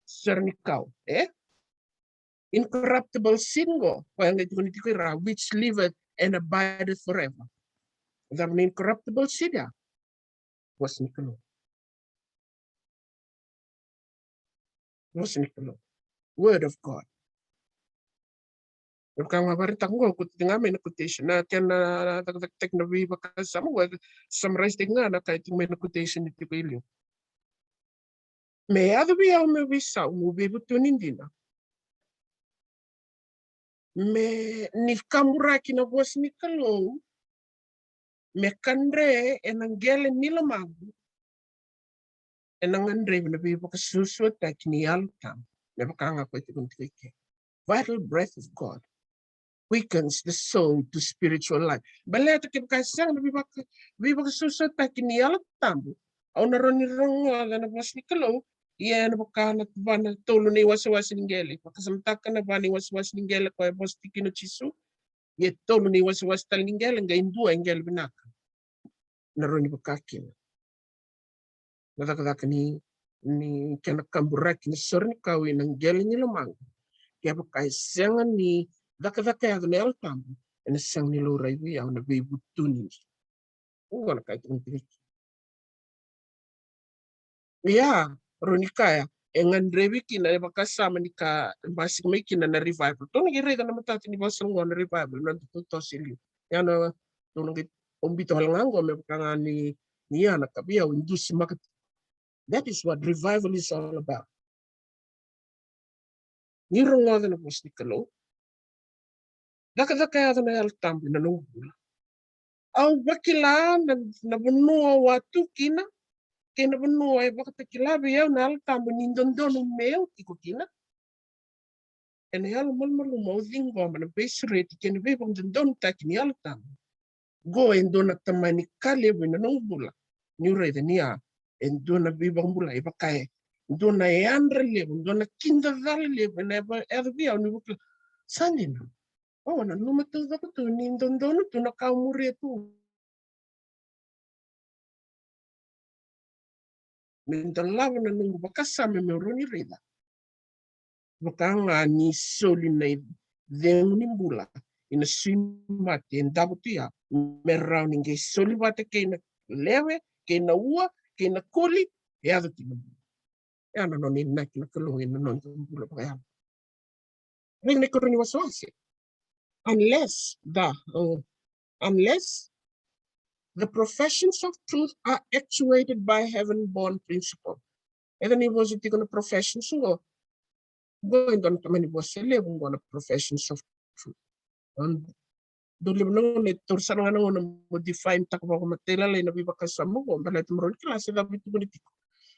Sore ni kau, e? Incorruptible seed qo, koya qai tukuni tiko i ra, which liveth and abideth forever. Cava na incorruptible seed ya? Vosa ni Kalou. Vosa ni Kalou. Word of God. Au ka ga vakaraitaka qo, ko tiko ga mai na quotation, na kena cakacakataki na veivakasama qo, e summarise-taki ga na ka e tiko mai na quotation e tiko i liu. Me yaco vei au meu veisau, meu veivutuni dina. Me ni kaburaki na vosa ni Kalou, me kadre ena qele ni lomaqu, ena gadrevi na veivakasuasuataki ni Yalo Tabu, me vaka ga ko e tukuni tiko i ke. Vital breath of God quickens the soul to spiritual life. Baleta kevaka e sega na veivaka, veivakasuasuataki ni Yalo Tabu, au na rawa ni rogoca na vosa ni Kalou, ia ena vaka na va na tolu na iwasewase ni qele, vakasamataka na va na iwasewase ni qele koya e vosa tiko kina o Jisu, ia tolu na iwasewase tale ni qele, qai dua e qele vinaka. Na rawa ni vaka kina na cakacaka ni, ni kena kaburaki na sore ni kau ena qele ni lomaqu. Kevaka e sega ni cakacaka yaco na Yalo Tabu, ena sega ni laurai vei au na veivutuni. Oqo na ka e tukuni tiko. Ia, rawa ni kaya e gadrevi kina, e vakasama ni ka basika mai kina na revival. Tou na qai raica na matata ni vosa qo na revival, na noda totoso e liu. Ia na, tou na qai, au biuta wale ga qo me vaka ga ni, ni ya na ka vei au e dusimaka. That is what revival is all about. Ni rogoca na vosa ni Kalou. Cakacaka yaco na Yalo Tabu ena noqu bula. Au vakila na, na vanua au a tu kina, kei na vanua e vakatakila vei au na Yalo Tabu ni dodonu meu tiko kina. Ena yalo malumalumu au ciqoma na veisureti kei na veivakadodonutaki ni Yalo Tabu. Qo e dua na tamani ka levu ena noqu bula. Niu raica ni a, e dua na veivakabulai, e vaka e dua na yadra levu, dua na kidacala levu ena yaco vei au niu vakila. Sa dina. O nanuma taucoko tu ni dodonu tu na ka o muria tu. Me dolava na noqu vakasama me rawa ni raica. Vaka ga ni soli na icegu ni bula ina sui mate e davo tu ya, me rawa ni qai soli vata kei na lewe, kei na ua, kei na koli, e yaco kina bula. Ya na nona inaki na Kalou ena noda bula vakayalo. Raica na ikarua ni wasewase. Unless the, uh, unless the professions of truth are actuated by heaven-born principle. Eda ni vosa tiko na professions qo. Qo e dua na tamani vosa levu qo na professions of truth. Dau levu na gauna e taura sara ga na gauna mo define taka vakamatailalai na veivakasama qo, baleta mo rawa ni kila se cava e tukuni tiko.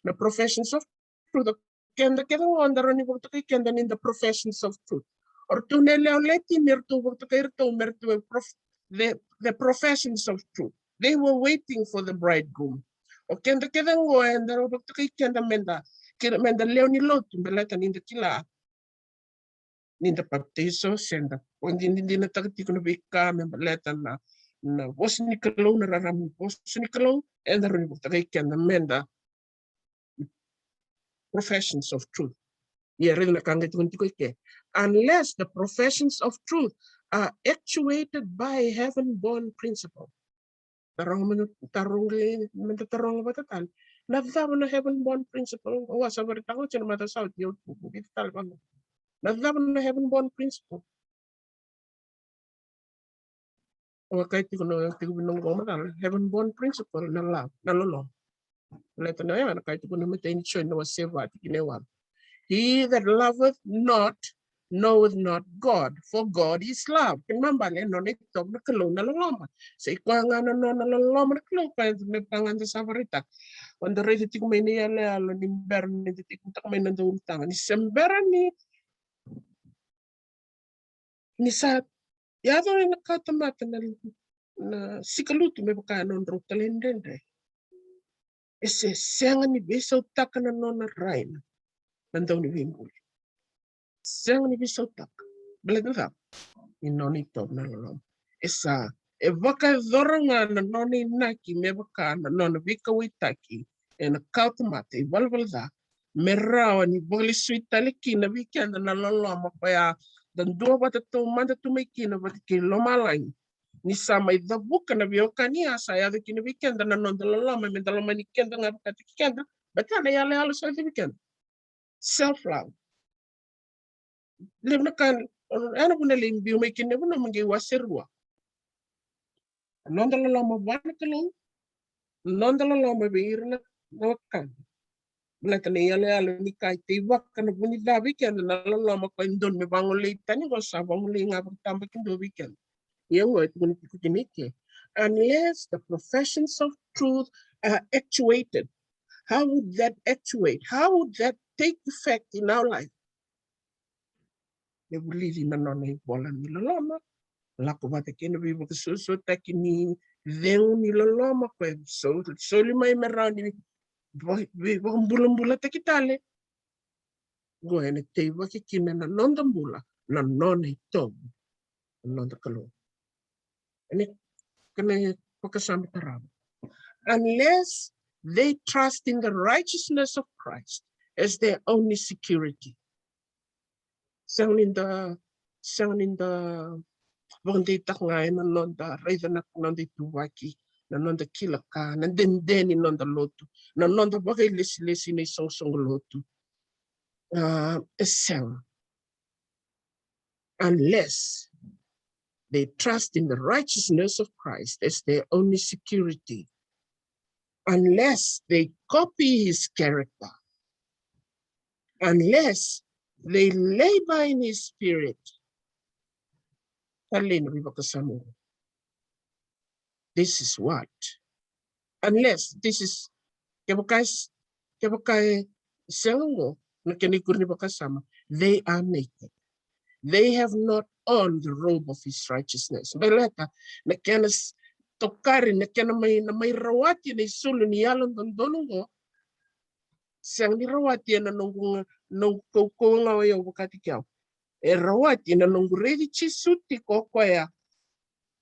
Na professions of truth, o keda kece qo da rawa ni vakatokai keda ni da professions of truth. O ratou na yalewa le tini, eratou vakatokai iratou me ratou e prof-, the, the professions of truth. They were waiting for the bridegroom. O keda kece qo eda rawa vakatokai keda meda, keda meda lewe ni lotu, baleta ni da kila ni da papitaiso se da vakadinadinataka tiko na veika me baleta na, na vosa ni Kalou, na rarama ni vosa ni Kalou, eda rawa ni vakatokai keda meda professions of truth. Ia raica na ka qai tukuni tiko i ke. Unless the professions of truth are actuated by heaven-born principle. Taroga mada, taroga, meda taroga vata tale. Na cava na heaven-born principle? Au a sa vakaraitaka oti ena macawa sa oti, au vukei tale vaqo. Na cava na heaven-born principle? Au a kaya tiko na, tiko vei noqu macala, heaven-born principle na love, na loloma. Baleta na, ya na kaya tiko na imatai ni Joni na wase va, tikina e walu. He that loveth not knoweth not God, for God is love. Kena ibalebale e nona itovo na Kalou na loloma. Sa i koya ga na nona loloma na Kalou, koya me vaka ga da sa vakaraitaka. O da raica tiko mai na iyaloyalo ni bera ni da tiko taka mai na noda ulutaga, ni se bera ni, ni sa yaco na kawatamata na, na sikalutu me vaka na nodrau talaidredre. E se sega ni veisautaka na nona rai na, na Dauniveibuli. Sega ni veisautaka. Baleta na cava? Ni nona itovo na loloma. E sa, e vakayacora ga na nona inaki me vaka na nona veikauwaitaki ena kawatamata, ivalavala ca, me rawa ni vakalesui tale kina vei keda na loloma koya da duavata taumada tu mai kina vata kei lomalagi. Ni sa mai cavuka na veiwekani, a sa yaco kina vei keda na noda loloma, meda lomani keda ga vakataki keda, baleta na iyaloyalo sa yaco vei keda. Self love. Levu na ka ena vuna e lai biu mai kina na vuna me qai wase rua. Noda loloma vua na Kalou, noda loloma vei ira na, na wekada. Baleta na iyaloyalo ni ka e teivaka na vu ni ca vei keda na loloma koya e dodonu me vagolei tani, qo sa vagolei ga vakatabakidua vei keda. Ia qo e tukuni tiko kina i ke. Unless the professions of truth are actuated, how would that actuate? How would that take effect in our life? Me vulici na nona ivola ni loloma, lako vata kei na veivakasuasuataki ni cegu ni loloma koya e so-, soli mai me rawa ni va-, veivakabulabulataki tale. Qo ena teivaki kina na noda bula na nona itovo na noda Kalou. Ena, kena vakasama tarava. Unless they trust in the righteousness of Christ as their only security. Sega ni da, sega ni da vakadeitaka ga ena noda raica na noda ituvaki, na noda kila ka, na dede ni noda lotu, na noda vakailesilesi ena isoqosoqo lotu. A, e sega. Unless they trust in the righteousness of Christ as their only security, unless they copy his character, unless they labor in his spirit. Talei na veivakasama. This is what? Unless, this is, kevaka e s-, kevaka e sega qo na kena ikuri ni vakasama, they are naked. They have not on the robe of his righteousness. Baleta na kena s-, tokari, na kena mai, na mai rawati na isulu ni yalododonu qo, sega ni rawati ena noqu, noqu kaukauwa ga o yau vakataki au. E rawati na noqu raici Jisu tiko o koya.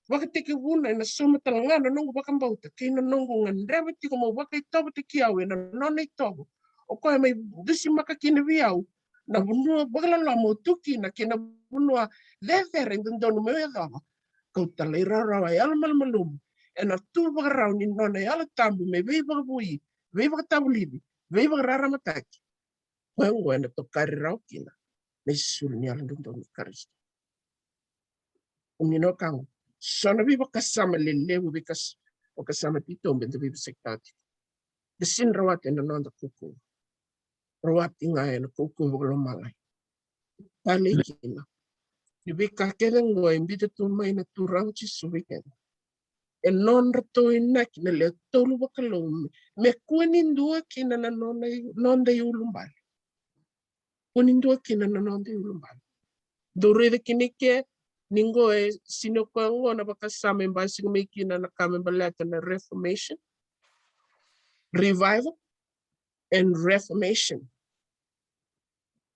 Vakatekivuna ena sauma tale ga na noqu vakabauta kei na noqu gadreva tiko mo vakaitovataki au ena nona itovo. O koya mai dusimaka kina vei au na vanua vakaloloma au tu kina kei na vanua cecere e dodonu meu yacova. Kau talairawarawa, yalomalumalumu ena tu vakarau ni nona Yalo Tabu me veivakavoui, veivakatavulici, veivakararamataki. Koya oqo ena tokari rawa kina na isulu ni Yalododonu i Karisito. Kemuni na wekaqu, so na veivakasama lelevu, veikas-, vakasama titobu eda veivosakitaka tiko. Da sega ni rawata ena noda kaukauwa. Rawati ga ena kaukauwa vakalomalagi. Talei kina ni veika kece oqo e biuta tu mai na Turaga o Jisu vei keda. E nodratou inaki na lewe tolu vakalou me, me kua ni dua kina na nona i-, noda iulubale. Kua ni dua kina na noda iulubale. Dou raica kina i ke ni qo e sega ni o koya qo na vakasama e basika mai kina na ka me baleta na Reformation, Revival and Reformation.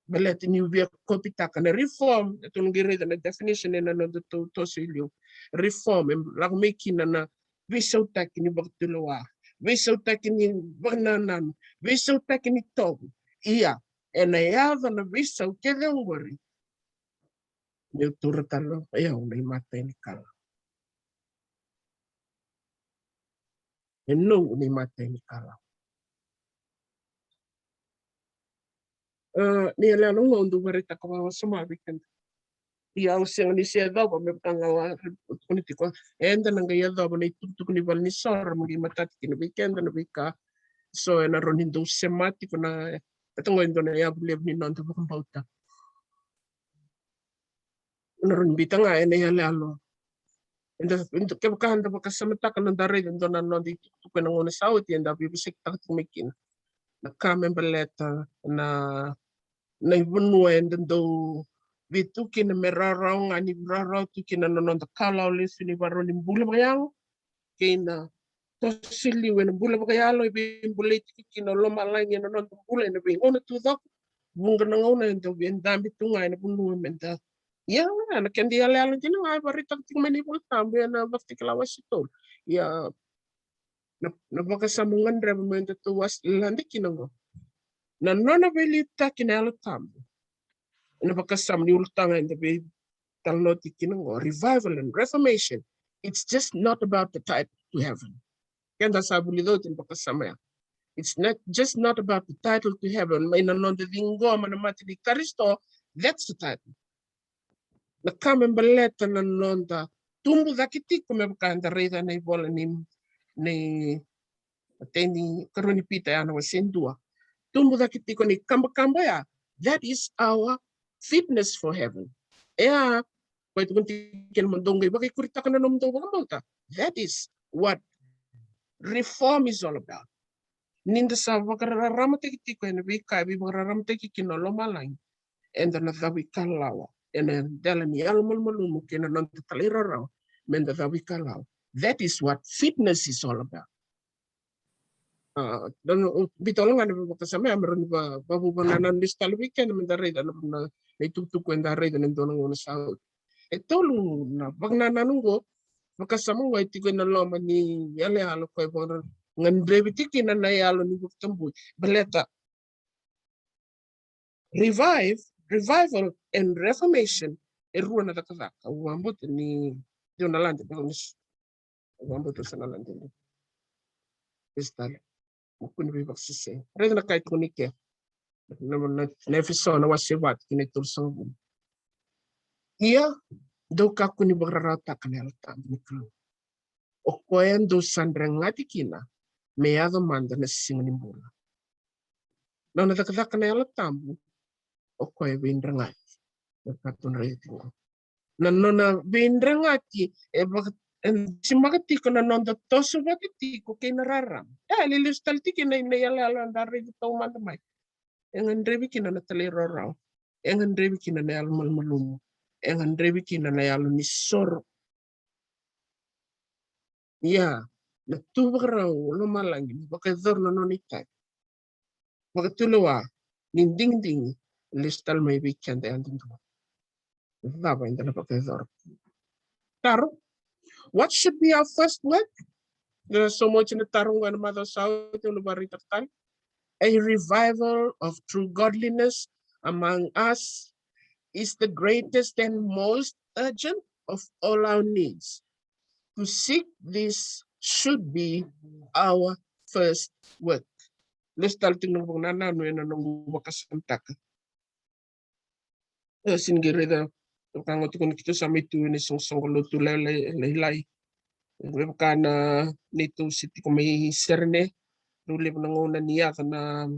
Baleta niu via kopitaka na reform, e tou na qai raica na definition ena nodatou toso i liu. Reform e lako mai kina na veisautaki ni vakatulewa, veisautaki ni vakanananu, veisautaki ni itovo. Ia, ena yaco na veisau kece oqori, meu taura tale o yau na imatai ni Kalou. E noqu na imatai ni Kalou. E, ni yaloyalo oqo au dau vakaraitaka vakawasoma vei keda. Ia au sega ni se yacova me vaka ga au a tukuna tiko. Eda na qai yacova na itukutuku ni valenisoro me qai matata kina vei keda na veika. So ena rawa ni dau sema tiko na, e taqo e dua na yavu levu ni noda vakabauta. Na rawa ni biuta ga ena iyaloyalo. Eda, eda, kevaka eda vakasamataka na noda raica e dua na noda itukutuku ena gauna sa oti, eda veivosakitaka tiko mai kina na ka me baleta na, na ivanua eda dau vei tu kina me rawarawa ga ni rawarawa tu kina na noda kalawa lesu ni varau ni bula vakayago kei na toso i liu ena bula vakayalo e veibulai tiko kina o lomalagi ena noda bula ena veigauna taucoko. Vuqa na gauna eda via dabe tu ga ena vanua meda, ia, na keda iyaloyalo dina ga e vakaraitaka tiko mai na iVola Tabu ena Vakatakila wase tolu. Ia, na, na vakasama gadreva meda tou wase lade kina oqo. Na nona veiliutaki na Yalo Tabu. Na vakasama ni ulutaga eda veitalanoa tiko kina oqo, revival and reformation. It's just not about the title to heaven. Keda sa vulica oti na vakasama ya. It's not, just not about the title to heaven. Mai na noda ciqoma na mate ni Karisito, that's the title. Na ka me baleta na noda tubu cake tiko me vaka eda raica na ivola ni, ni, na teni karua ni Pita ya na wase dua. Tubu cake tiko na ikabakaba ya. That is our fitness for heaven. E a, koya tukuna tiko kina mo dou qai vakaikuritaka na nomudou vakabauta. That is what reform is all about. Ni da sa vakararamataki tiko ena veika e veivakararamataki kina o lomalagi, eda na cavu ikalawa ena dela ni yalomalumalumu kei na noda talairawarawa meda cavu ikalawa. That is what fitness is all about. A, donu, biuta tale ga na vakasama ya me rawa ni va, vavuva na nona lesu tale vei keda meda raica na, na, na itukutuku eda raica ena dua na gauna sa oti. E tolu na vakanananu oqo, vakasama oqo e tiko ena loma ni yaloyalo koya e vakagadrevi tiko kina na yalo ni vakatabui. Baleta revive, revival and reformation e rua na cakacaka. Au vakabauta ni dua na lade, dua na, au vakabauta sa na lade. Lesu tale. Mo kua ni veivakasesei. Raica na ka e tukuni ke. Na, na, na Efeso na wase va tikina e tolusagavulu. Ia, dou kakua ni vakararawataka na Yalo Tabu ni Kalou, o koya dou sa dregati kina me yaco mada na siga ni bula. Nona cakacaka na Yalo Tabu, o koya e veidregati. Na ka tou na raica tiko. Na nona veidregati e vaka, e dusimaka tiko na noda toso vata tiko kei na rarama. E, e lesu tale tiko na, na iyaloyalo eda raica taumada mai. E gadrevi kina na talairawarawa. E gadrevi kina na yalomalumalumu. E gadrevi kina na yalo ni soro. Ia, na tu vakarau o lomalagi me vakayacora na nona itavi vakatulewa ni digidigi, lesu tale mai vei keda yadudua. Cava eda na vakayacora? Taro. What should be our first work? Na so much na taro qo ena macawa sa oti au na vakaraitaka tale. A revival of true godliness among us is the greatest and most urgent of all our needs. To seek this should be our first work. Lesu tale tiko na vakanananu ena noqu vakasamataka. E, sega ni qai raica, vaka ga tukuni keitou sa mai tu ena isoqosoqo lotu lailai, lailai. Me vaka na neitou se tiko mai Serene, rau levu na gauna ni yaco na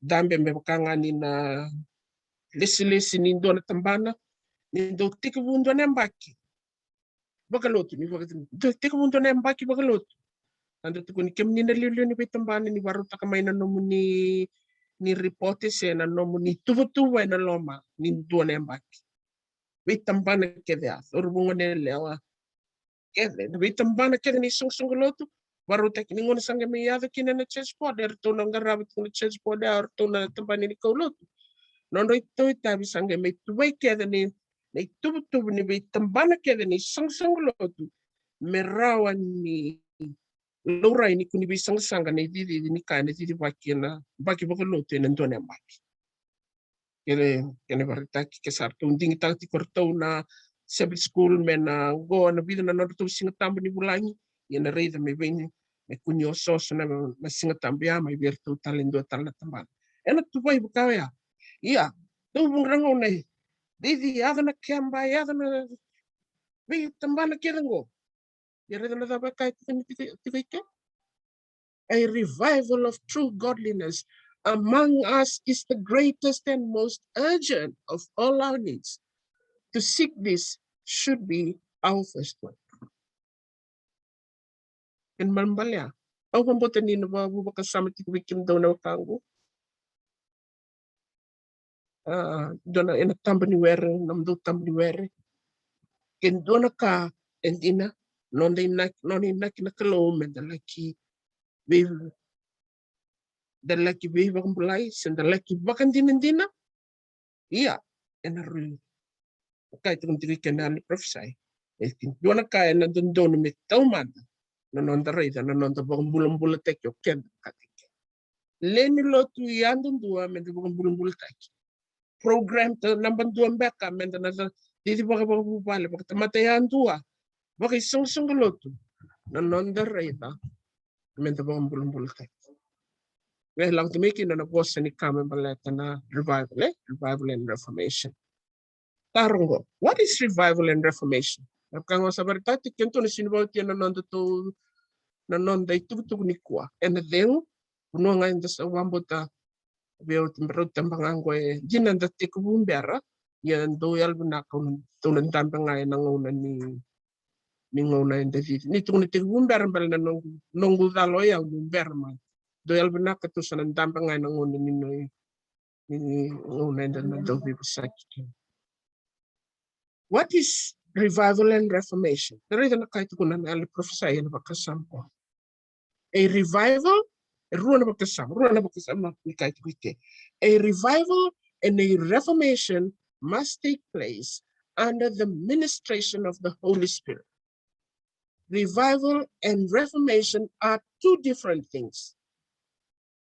dabe me vaka ga ni na lesilesi ni dua na tabana, ni dau tekivu dua na yabaki vakalotu, ni vaka dau tekivu dua na yabaki vakalotu. Eda tukuni kemuni na liuliu ni veitabana ni vakarautaka mai na nomuni, ni ripote se na nomuni tuvatuva ena loma ni dua na yabaki. Veitabana kece ya, cauravou, goneyalewa, kece, na veitabana kece ni soqosoqo lotu, vakarautaki ni gauna sa qai mai yaco kina na church board, eratou na qarava tiko na church board, eratou na tabana ni kaulotu. Nodra itavi sa qai mai tuvai kece ni, na ituvatuva ni veitabana kece ni soqosoqo lotu, me rawa ni laurai ni kua ni veisaqasaqa na icicici ni ka ena cicivaki ena yabaki vakalotu ena dua na yabaki. Kena, kena vakaraitaki ke sa ratou digitaka tiko ratou na Sabbath school me na qo na vica na nodratou Siga Tabu ni vulagi, ia na raica me vei, me kua ni osooso na, na Siga Tabu ya mai vei iratou tale e dua tale na tabana. Ena tuvai vaka oya. Ia, dau vuqa na gauna e cici, yaco na keba, yaco na veitabana kece qo. Ia raica na cava e kaya tiko ni tiko, tiko i ke. A revival of true godliness among us is the greatest and most urgent of all our needs. To seek this should be our first work. Kena ibalebale ya, au vakabauta ni na vakavuvakasama tiko vei kemudou na wekaqu. A, dua na, ena taba ni were, nomudou taba ni were. Ke dua na ka e dina, noda inaki, nona inaki na Kalou me da laki vei, da laki veivakabulai se da laki vakadinadina. Ia, ena rui, ka e tukuni tiko i kena yalo ni parofisai. E dua na ka ena dodonu me taumada na noda raica na noda vakabulabulataki o keda vakataki. Lewe ni lotu yadudua me da vakabulabulataki. Program ta naba dua beka me da na cici vakavakavuvale, vakatamata yadua, vakaisoqosoqo lotu, na noda raica me da vakabulabulataki. E lako tu mai kina na vosa ni ka me baleta na revival, e? Revival and reformation. Taro qo, what is revival and reformation? Na ka qo sa vakaraitaki kina tu na sini vautia na noda tou, na noda itukutuku nikua. Ena cegu, vanua ga eda sa vakabauta vei au, rau tabagaqu e dina da tekivu bera, ia dau yalovinaka tou na dabe ga ena gauna ni, ni gauna eda cici. Ni tukuna tekivu bera bale na noqu, noqu cala o yau ni bera mai. Dau yalovinaka tou sa na dabe ga ena gauna ni, ni, ni gauna eda na dau veivosaki kina. What is revival and reformation? Da raica na ka e tukuna na yalo ni parofisai ena vakasama qo. A revival, e rua na vakasama, rua na vakasama ni ka e tukuna i ke. A revival and a reformation must take place under the ministration of the Holy Spirit. Revival and reformation are two different things.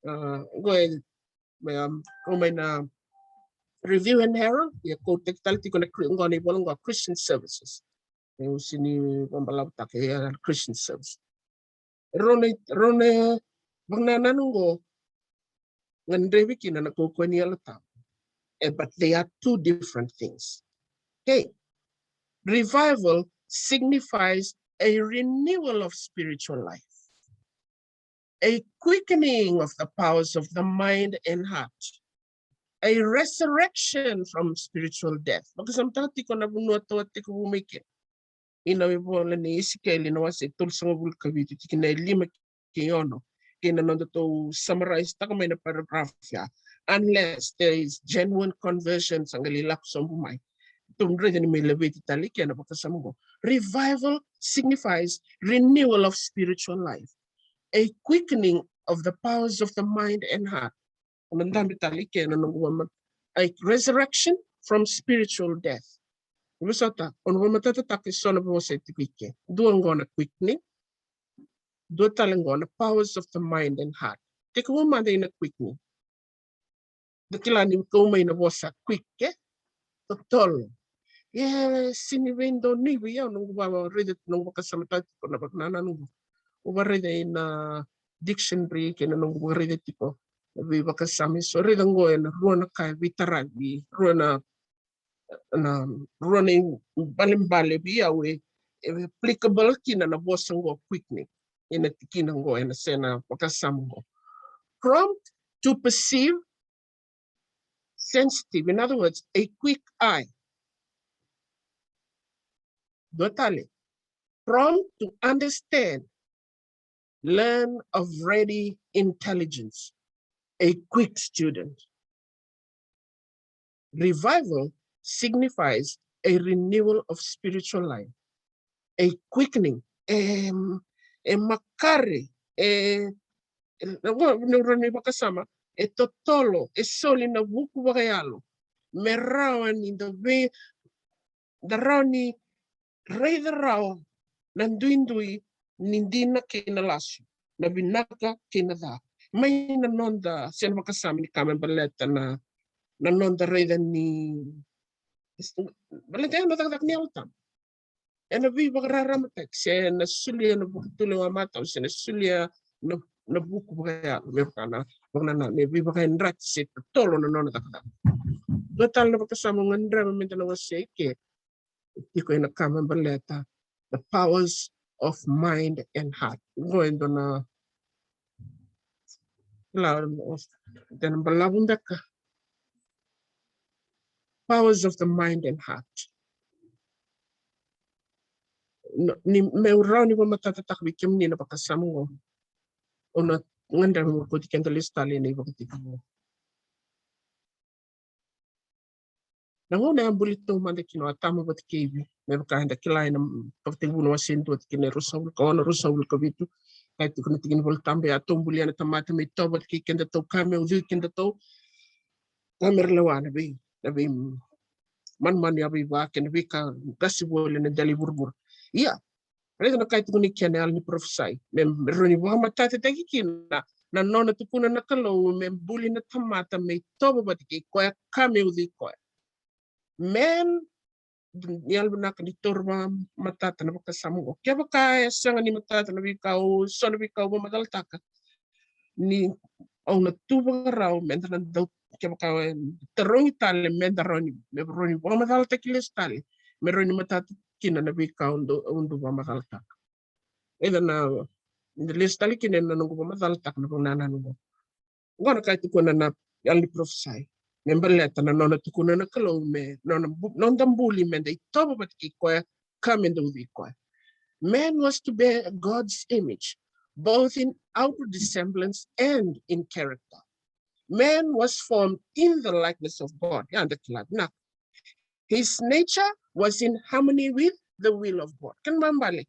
A, qo e, me, um, qo mai na Review and Herald, ia quote-taki tale tiko na Chri-, qo na ivola qo, Christian Services. E, au sini vakabalavutaka, ia, Christian Services. Rau na, rau na vakanananu qo, gadrevi kina na kaukauwa ni Yalo Tabu. E, but they are two different things. Okay. Revival signifies a renewal of spiritual life, a quickening of the powers of the mind and heart, a resurrection from spiritual death. Vakasamataka tiko na vanua tou a tekivu mai kina. Ena ivola nei Isikeli na wase e tolusagavulu ka vitu, tikina e lima kei ono. Kei na nodatou summarize-taka mai na paragraph ya. Unless there is genuine conversion, sa qai lako sobu mai. Tou raica ni mai laveti tale i ke na vakasama qo. Revival signifies renewal of spiritual life, a quickening of the powers of the mind and heart. Au na dabe tale i ke na noqu vama. A resurrection from spiritual death. Vosota, o na vakamatatataka e so na vosa e tiko i ke. Dua qo na quickening. Dua tale qo na powers of the mind and heart. Tekivu mada ina quickening. Da kila ni kau mai na vosa quick, e totolo. E sini vei dau ni vei au noqu vakaraica, noqu vakasamataka tiko na vakanananu qo. Au vakaraica ina dictionary kei na noqu vakaraica tiko na veivakasama e so. Raica qo ena rua na ka e veitaravi, rua na, na, rua na ibalebale vei au e, e applicable kina na vosa qo quickening. Ena tikina qo, ena se na vakasama qo. Prompt to perceive, sensitive, in other words, a quick eye. Dua tale, prompt to understand, learn of ready intelligence, a quick student. Revival signifies a renewal of spiritual life, a quickening, e, e makare, e, e, na qo, na rua ni vakasama, e totolo, e soli na vuku vakayalo, me rawa ni da vei, da rawa ni raica rawa na duidui ni dina kei na lasu, na vinaka kei na ca. Mai na noda, se na vakasama ni ka me baleta na, na noda raica ni, baleta na cakacaka ni Yalo Tabu. Ena veivakararamataki, se na solia na vuku tulewa matau, se na solia na, na vuku vakayalo, me vaka na, vaka na, na, me veivakayadrati se totolo na nona cakacaka. Dua tale na vakasama au gadreva me da na wasea i ke, tiko ena ka me baleta the powers of mind and heart. Qo e dua na, la, dua na balavu beka. Powers of the mind and heart. No, ni, meu rawa ni vakamatatataka vei kemuni na vakasama qo. Au na gadreva meu kauti keda lesu tale ena ivakatekivu. Na gauna e a buli taumada kina o Atama vata kei Ivi, me vaka eda kila ena Vakatekivu na wase e dua, tikina e ruasagavulu ka ono, ruasagavulu ka vitu. Kaya tiko na tiki ni Volatabu, e a tou bulia na tamata me itovo vata kei kedatou, ka me ucui kedatou, ka me ra lewa na vei, na veimanumanu yavaiva kei na veika qasi voli ena dela i vuravura. Ia, raica na ka e tukuni kina na yalo ni parofisai. Me, me rawa ni vakamatatataki kina na nona tukuna na Kalou me buli na tamata me itovo vata kei koya ka me ucui koya. Me, ni yalovinaka ni taura vakamatata na vakasama qo. Kevaka e sega ni matata na veika au, so na veika au vakamacalataka, ni au na tu vakarau me da na dau, kevaka e tarogi tale, me da rawa ni, me rawa ni vakamacalataki lesu tale, me rawa ni matata kina na veika au dau, au dau vakamacalataka. Eda na, na lesu tale kina ena noqu vakamacalataka na vakanananu qo. Qo na ka e tukuna na yalo ni parofisai me baleta na nona tukuna na Kalou me nona bu-, noda buli me da itovo vata kei koya ka me da ucui koya. Man was to bear God's image, both in outward semblance and in character. Man was formed in the likeness of God. Ia, da kila vinaka. His nature was in harmony with the will of God. Kena ibalebale,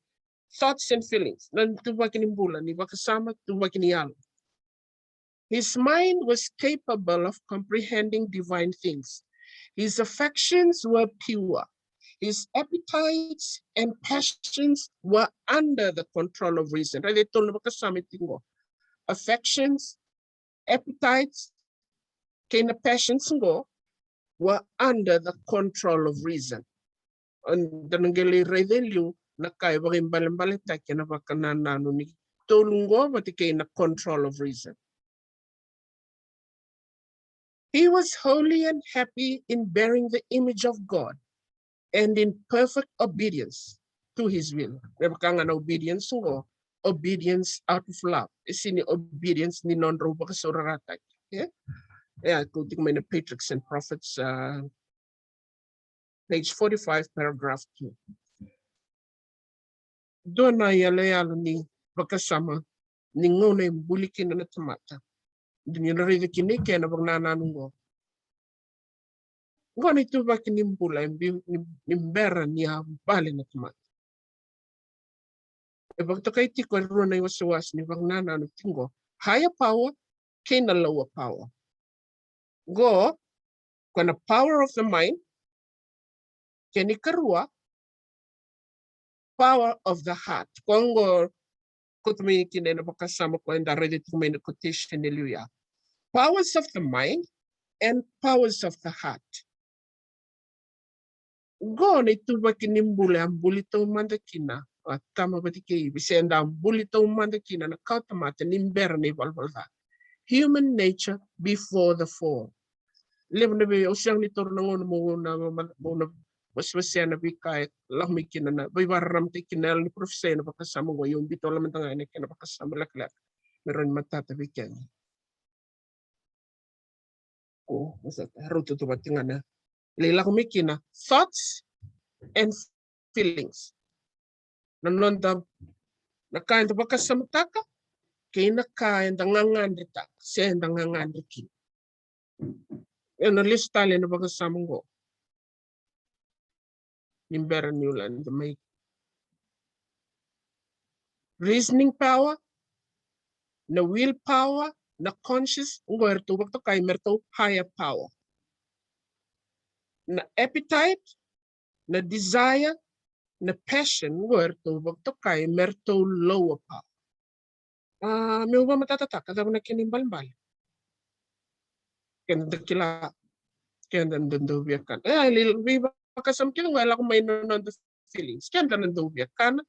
thoughts and feelings. Na ituvaki ni bula, ni vakasama, ituvaki ni yalo. His mind was capable of comprehending divine things. His affections were pure. His appetites and passions were under the control of reason. Raica e tolu na vakasama e tiko qo. Affections, appetites, kei na passions qo were under the control of reason. Da na qai lai raica e liu na ka e vakaibalebaletaki ena vakanananu ni tolu qo vata kei na control of reason. He was holy and happy in bearing the image of God and in perfect obedience to his will. Me vaka ga na obedience qo, obedience out of love. E sini obedience ni nodrau vakasaurarataki. E? E a kauti mai na Patriarchs and Prophets, uh, page forty-five, paragraph two. Dua na iyaloyalo ni vakasama ni gauna e buli kina na tamata. Ni na raica kina i ke na vakanananu qo. Qo na ituvaki ni bula e biu ni, ni bera ni a bale na tamata. E vakatokai tiko e rua na iwasewase ni vakanananu tiko qo. Higher power kei na lower power. Qo, ko na power of the mind, Kena ikarua, power of the heart. Koya qo, koto mai kina ena vakasama koya eda raica tiko mai na quotation e liu ya. Powers of the mind and powers of the heart. Qo na ituvaki ni bula e a buli taumada kina o Atama vata kei Ivi, se eda a buli taumada kina na kawatamata ni bera na ivalavala ca. Human nature before the fall. Levu na vei, au sega ni taura na gauna meu na, meu na vasivasi na veika e lako mai kina na, veivakararamataki kina na yalo ni parofisai ena vakasama qo, ia au biuta mada ga ena kena vakasama lekaleka me rawa ni matata vei keda. Ko, sa rauta tu vata ga na, lai lako mai kina thoughts and feelings. Na noda, na ka eda vakasamataka kei na ka eda gagadretaka se eda gagadre kina. Ena lesu tale ena vakasama qo. Ni bera niu lade mai. Reasoning power, na will power, na conscious, qo eratou vakatokai me ratou higher power. Na appetite, na desire, na passion, qo eratou vakatokai me ratou lower power. A, meu vakamatatataka cava na kena ibalebale. Keda da kila, keda da dau via kana. E, veivakasama kece qo e lako mai na noda feelings. Keda na dau via kana.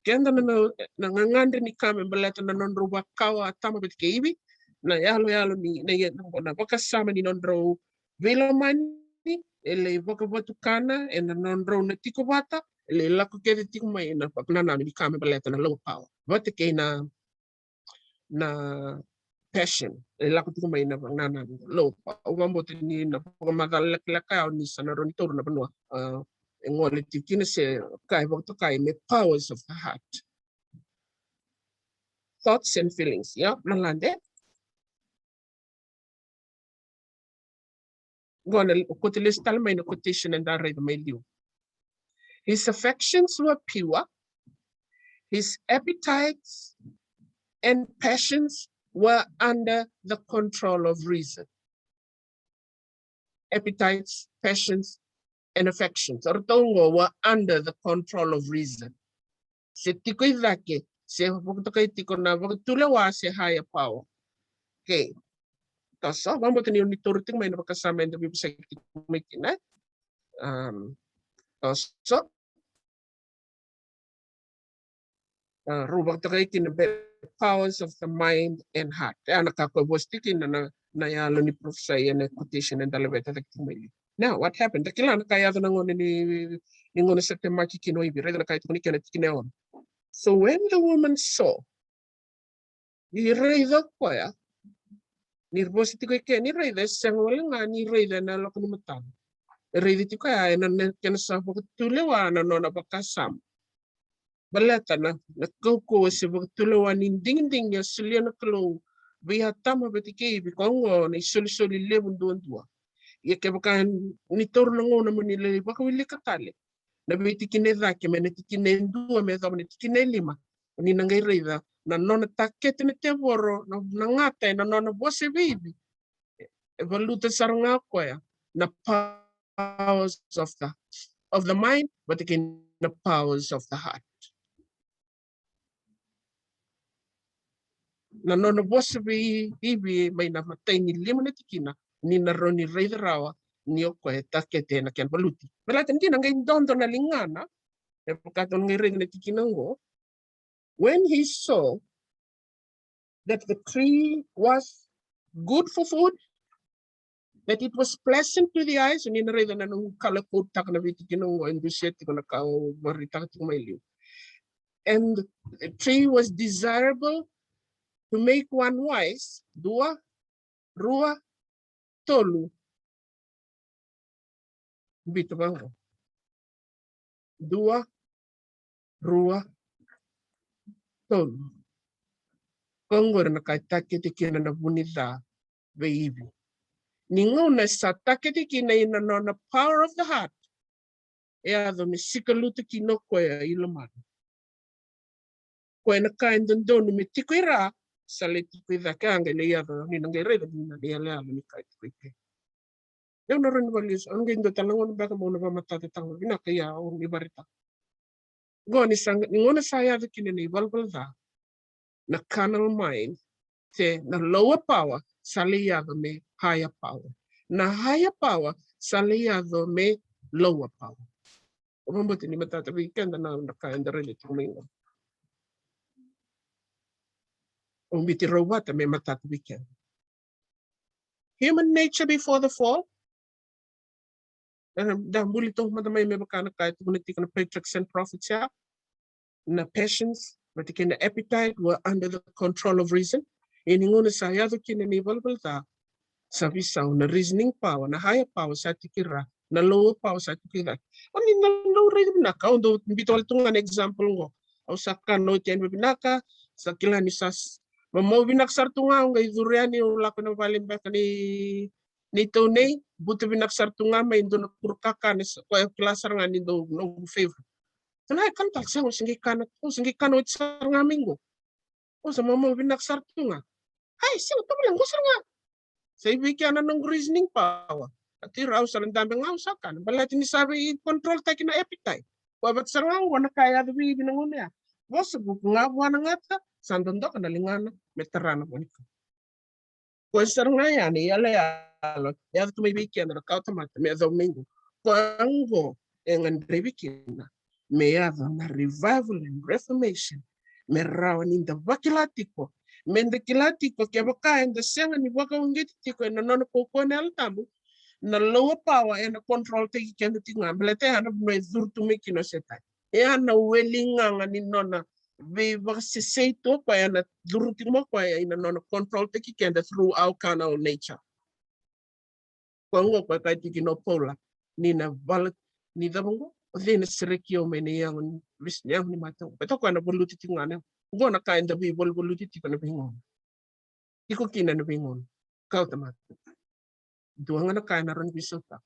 Keda na, na, na gagadre ni ka me baleta na nodrau vakawa Atama vata kei Ivi. Na yaloyalo ni, na, na, na vakasama ni nodrau veilomani, e lai vakavatukana ena nodrau na tiko vata, e lai lako kece tiko mai na vakanananu ni ka me baleta na lower power. Vata kei na, na passion, e lako tiko mai na vakanananu lower power. Au vakabauta ni na vakamacala lekaleka ya o ni sa na rawa ni taura na vanua, a, e gole tiko kina se ka e vakatokai me powers of the heart. Thoughts and feelings, ia, na lade. Qo na, koto lesu tale mai na quotation eda raica mai liu. His affections were pure, his appetites and passions were under the control of reason. Appetites, passions, and affections. O ratou qo were under the control of reason. Se tiko i cake, se vakatokai tiko na vakatulewa se higher power. Okay. Toso, vakabauta ni o ni taura tiko mai na vakasama eda veivosaki tiko mai kina. Um, toso. A, rau vakatokai kina the powers of the mind and heart. E a na ka koya vosa tiko kina na, na yalo ni parofisai ena quotation eda laveta cake tiko mai liu. Now, what happened? Da kila na ka yaco na gauna ni, ni gauna sa temaki kina o Ivi, raica na ka e tukuni kina tikina e ono. So when the woman saw, ni raica o koya, ni vosa tiko i ke, ni raica, e sega wale ga ni raica ena lako ni matana. E raica tiko ya ena, na kena sa vakatulewa na nona vakasama. Baleta na, na kaukauwa se vakatulewa ni digidigi a solia na Kalou vei Atama vata kei Ivi, koya qo na isolisoli levu duadua. Ia kevaka ni taura na gauna mo ni lai vakawilika tale na veitikina e cake, mai na tikina e dua me yacova na tikina e lima, ni na qai raica na nona takete na tevoro, na, na gata ena nona vosa vei Ivi. E valuta sara ga o koya na powers of the, of the mind, vata kei na powers of the heart. Na nona vosa vei Ivi mai na imatai ni lima na tikina, ni na rawa ni raica rawa ni o koya e takete ena kena valuti. Baleta ni na qai dodo na ligana, e vaka tou na qai raica na tikina qo. When he saw that the tree was good for food, that it was pleasant to the eyes, ni na raica na noqu kala e quote-taka na veitikina qo, e dusia tiko na ka au vakaraitaka tiko mai liu. And the tree was desirable to make one wise, dua, rua, tolu. Biuta vaqo. Dua, rua, tolu. Koya qori na ka e takete kina na vu ni ca vei Ivi. Ni gauna e sa takete kina ina nona power of the heart, e yaco me sikalutu kina o koya i lomana. Koya na ka e dodonu me tiko i ra, sa lai tiko i cake. A qai lai yaco ni na qai raica ni na iyaloyalo ni ka e tiko i ke. Au na rawa ni vakalesui, au na qai dua tale na gauna beka meu na vakamatata tale ga vinaka, ia au ni vakaraitaka. Qo ni sa, ni gauna sa yaco kina na ivalavala ca, na carnal mind, se na lower power sa lai yaco me higher power. Na higher power sa lai yaco me lower power. Au vakabauta ni matata vei keda na, na ka eda raica tiko mai qo. Au biuti rau vata me matata vei keda. Human nature before the fall. E, da buli toka mada mai me vaka na ka e tukuna tiko na patriarchs and prophets ya. Na passions, vata kei na appetite were under the control of reason. Ia ni gauna sa yaco kina na ivalavala ca, sa veisau na reasoning power, na higher power sa tiko i ra, na lower power sa tiko i cake. O ni na laurai vinaka, au dau biuta wale tu ga na example qo. Au sa kana oti yani vavinaka, sa kila ni sa s-, mamau vinaka sara tu ga, au qai curu yani, au lako na vale beka ni, ni taunei, buta vinaka sara tu ga mai dua na kuru kakana, sa, koya au kila sara ga ni dau noqu favorite. Sa na kana tale, sa qo, sa qai kana, qo, sa qai kana oti sara ga mai qo. Qo sa mamau vinaka sara tu ga. Ai, sega, tovolea qo sara ga. Sa i vei kea na noqu reasoning power. A tira, au sa na dabe ga, au sa kana. Baleta ni sa vei control taki na appetite. Koya vata sara ga qo na ka e yaco vei Ivi na gauna ya. Vosa vuku ga vua na gata, sa dodoka na ligana me tara na vua ni ka. Koya sara ga ya na iyaloyalo e yaco tu mai vei keda na kawatamata me yacova mai qo. Koya qo e gadrevi kina me yaco na revival and reformation, me rawa ni da vakila tiko, me da kila tiko kevaka eda sega ni vakauqeti tiko ena nona kaukauwa na Yalo Tabu, na lower power ena control taki keda tiko ga, baleta ya na vanua e curu tu mai kina o Setani. E a na weli gaga ni nona veivakasesei tu o koya, na curu tiko mai o koya ina nona control taki keda through our carnal nature. Koya qo koya kaya tiko kina o Paula, ni na vala, ni cava qo, o cei na sereki au mai na yago ni, vis-, yago ni mate. Baleta o koya na valuti tiko ga na, qo na ka eda veivaluvaluti tiko na veigauna. Tiko kina na veigauna. Kawatamata. Dua ga na ka ena rawa ni veisautaka.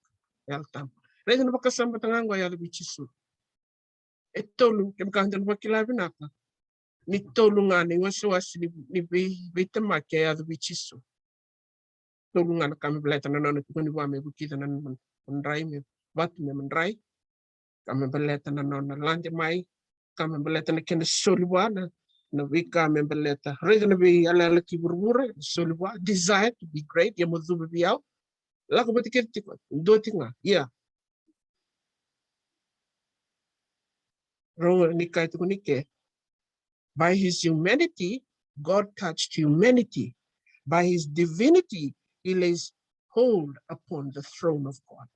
Yalo Tabu. Raica na vakasama taga qo e yaco vei Jisu. E tolu, kevaka da na vakila vinaka. Ni tolu ga na iwasewase ni, ni vei, veitemaki e yaco vei Jisu. Tolu ga na ka me baleta na nona tukuni vua me vukica na nona madrai, me vatu me madrai. Ka me baleta na nona lade mai, ka me baleta na kena soli vua na, na veika me baleta. Raica na veiyalayala ki vuravura, soli vua, desire to be great, ia mo cuva vei au. Lako vata kece tiko, dua tiko ga, ia. Rau ni kaya tiko ni ke. By his humanity, God touched humanity. By his divinity, he lays hold upon the throne of God.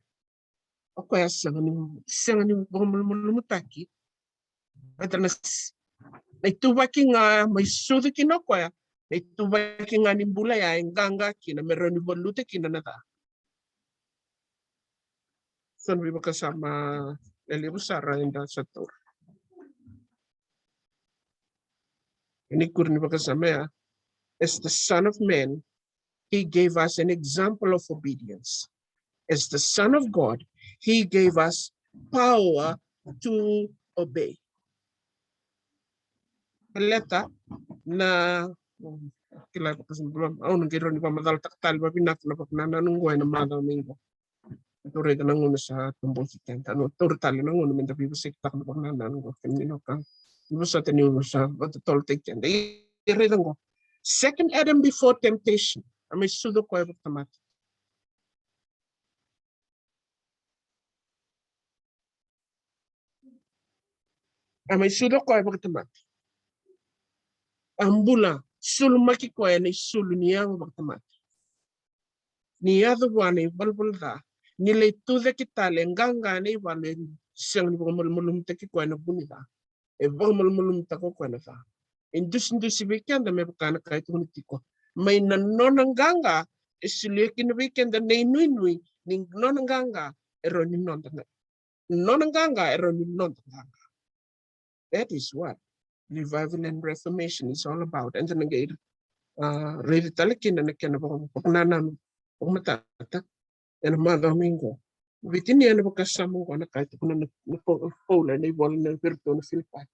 O koya sega ni, sega ni vakamalumalumutaki. Baleta na s-, na ituvaki ga mai sucu kina o koya, na ituvaki ga ni bula ya e qaqa kina me rawa ni valuta kina na ca. So na veivakasama lelevu sara eda sa taura. Ni kuri ni vakasama ya, as the Son of Man, he gave us an example of obedience. As the Son of God, he gave us power to obey. Baleta na, kila, au na qai rawa ni vakamacalataka tale vavinaka na vakanananu qo ena macawa mai qo. Tou raica na gauna sa toboki keda, na tou raica tale na gauna me da veivosakitaka na vakanananu qo, kemuni na ka. Ni vosota ni sa vakatotolotaki keda. Ia raica qo. Second Adam before temptation. A mai sucu o koya vakatamata. A mai sucu o koya vakatamata. A bula, sulumaki koya ena isulu ni yago vakatamata. Ni yaco vua na ivalavala ca, ni lai tucake tale, e qaqa na ivalu, e sega ni vakamalumalumutaki koya na vu ni ca. E vakamalumalumutaka o koya na ca. E dusidusi vei keda me vaka na ka e tukuni tiko. Mai na nona qaqa, e solia kina vei keda na inuinui ni nona qaqa e rawa ni noda, nona qaqa e rawa ni noda qaqa. That is what revival and reformation is all about. And then again, uh, raici tale kina na kena vaka-, vakanananu vakamatata ena macawa mai qo. Veitini ena vakasama qo na ka e tukuna na, na Pau-, Paula ena ivola na vei iratou na Filipai.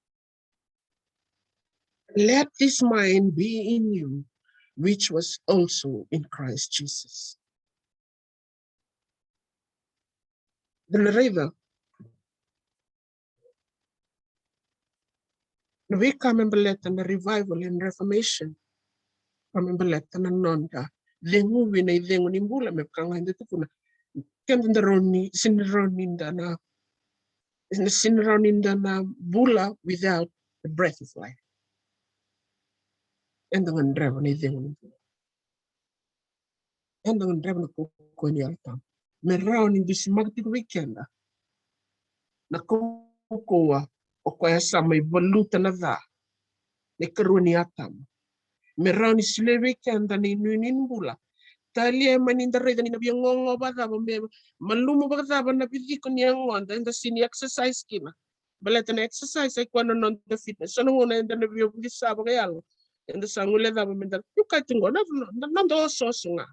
Let this mind be in you, which was also in Christ Jesus. Da na raica na veika me baleta na revival and reformation, ka me baleta na noda ceguvi na icegu ni bula, me vaka ga eda tukuna, keda da rawa ni, sega ni rawa ni da na, sega ni rawa ni da na bula without the breath of life. Eda gadreva na icegu ni bula. Eda gadreva na kaukauwa ni Yalo Tabu me rawa ni dusimaka tiko vei keda na kaukauwa o koya sa mai valuta na ca, na ikarua ni Atama, me rawa ni solia vei keda na inuinui ni bula. Talia e mani da raica ni na via gogo vakacava, me malumu vakacava na viciko ni yagoda, eda sega ni exercise kina. Baleta na exercise e koya na noda fitness. So na gauna eda na via vucesa vakayalo, eda sa guilecava me da, io, ka tiko na, na, na noda osooso ga.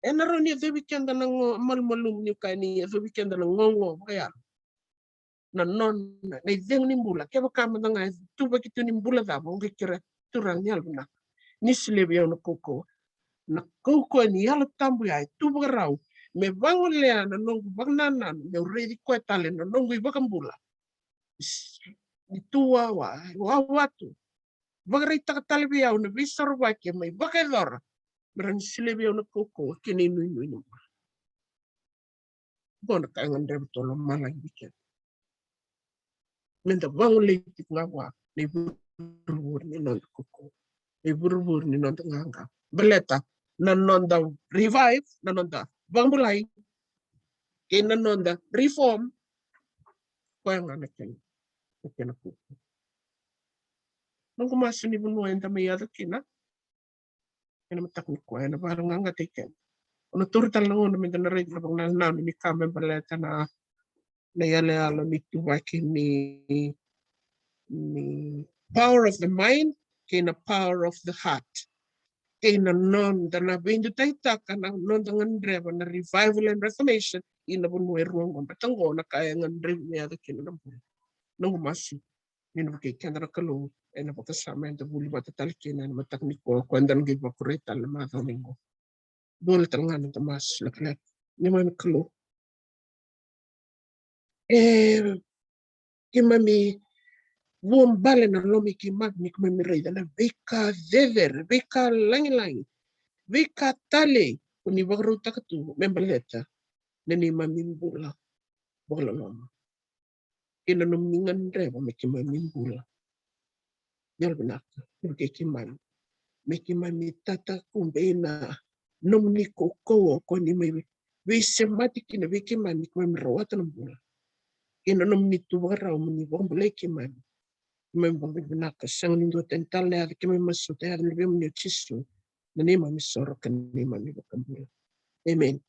Ena rawa ni yacovi keda na go, malumalumu ni ka ni yacovi keda na gogo vakayalo. Na nona, na icegu ni bula, kevaka mada ga e tuvaki tu ni bula cava, o qai kerea, Turaga ni yalovinaka, ni solia vei au na kaukauwa. Na kaukauwa ni Yalo Tabu ya e tu vakarau me vagolea na noqu vakanananu, meu raici koya tale na noqu iVakabula. Ni tu wawa, wawa tu. Vakaraitaka tale vei au na veisorovaki e mai vakayacora me rawa ni solia vei au na kaukauwa kei na inuinui ni bula. Qo na ka e gadreva tu o lomalagi vei keda. Me da vagolei tiko ga vua na ivurevure ni noda kaukauwa, na ivurevure ni noda qaqa. Baleta na noda revive, na noda vakabulai, kei na noda reform, koya ga na kena, na kena kaukauwa. Noqu masu ni vanua eda mai yaco kina ena mataka nikua ena vaqaqataki keda. O na taura tale na gauna me da na raica na vakanananu ni ka me baleta na, na iyaloyalo ni tuvaki ni, ni power of the mind kei na power of the heart, kei na noda na veidutaitaka na noda gadreva na revival and reformation ina vanua e rua oqo. Baleta oqo na ka e gadrevi me yaco kina na bula. Noqu masu ni na vukei keda na Kalou ena vakasama eda vuli vata tale kina ena mataka nikua, o koya eda na qai vakurai tale na macawa ni qo. Dua tale ga na noda masu lekaleka. Neimami Kalou, e, keimami vuabale na loma i keimami ni keimami raica na veika cecere, veika lagilagi, veika talei ko ni vakarautaka tu me baleta na neimami bula vakaloloma. Kei na nomuni gadreva me keimami bula. Yalovinaka, vukei keimami me keimami tatakube ina nomuni kaukauwa o koya ni mai veisemati kina vei keimami, keimami rawata na bula. Kei na nomuni tu vakarau mo ni vakabulai keimami. Keimami vakavinavinaka, sega ni dua tani tale na yaca keimami masu, na yaca ni Luvemuni o Jisu, na neimami isoro ka neimami iVakabula. Emeni.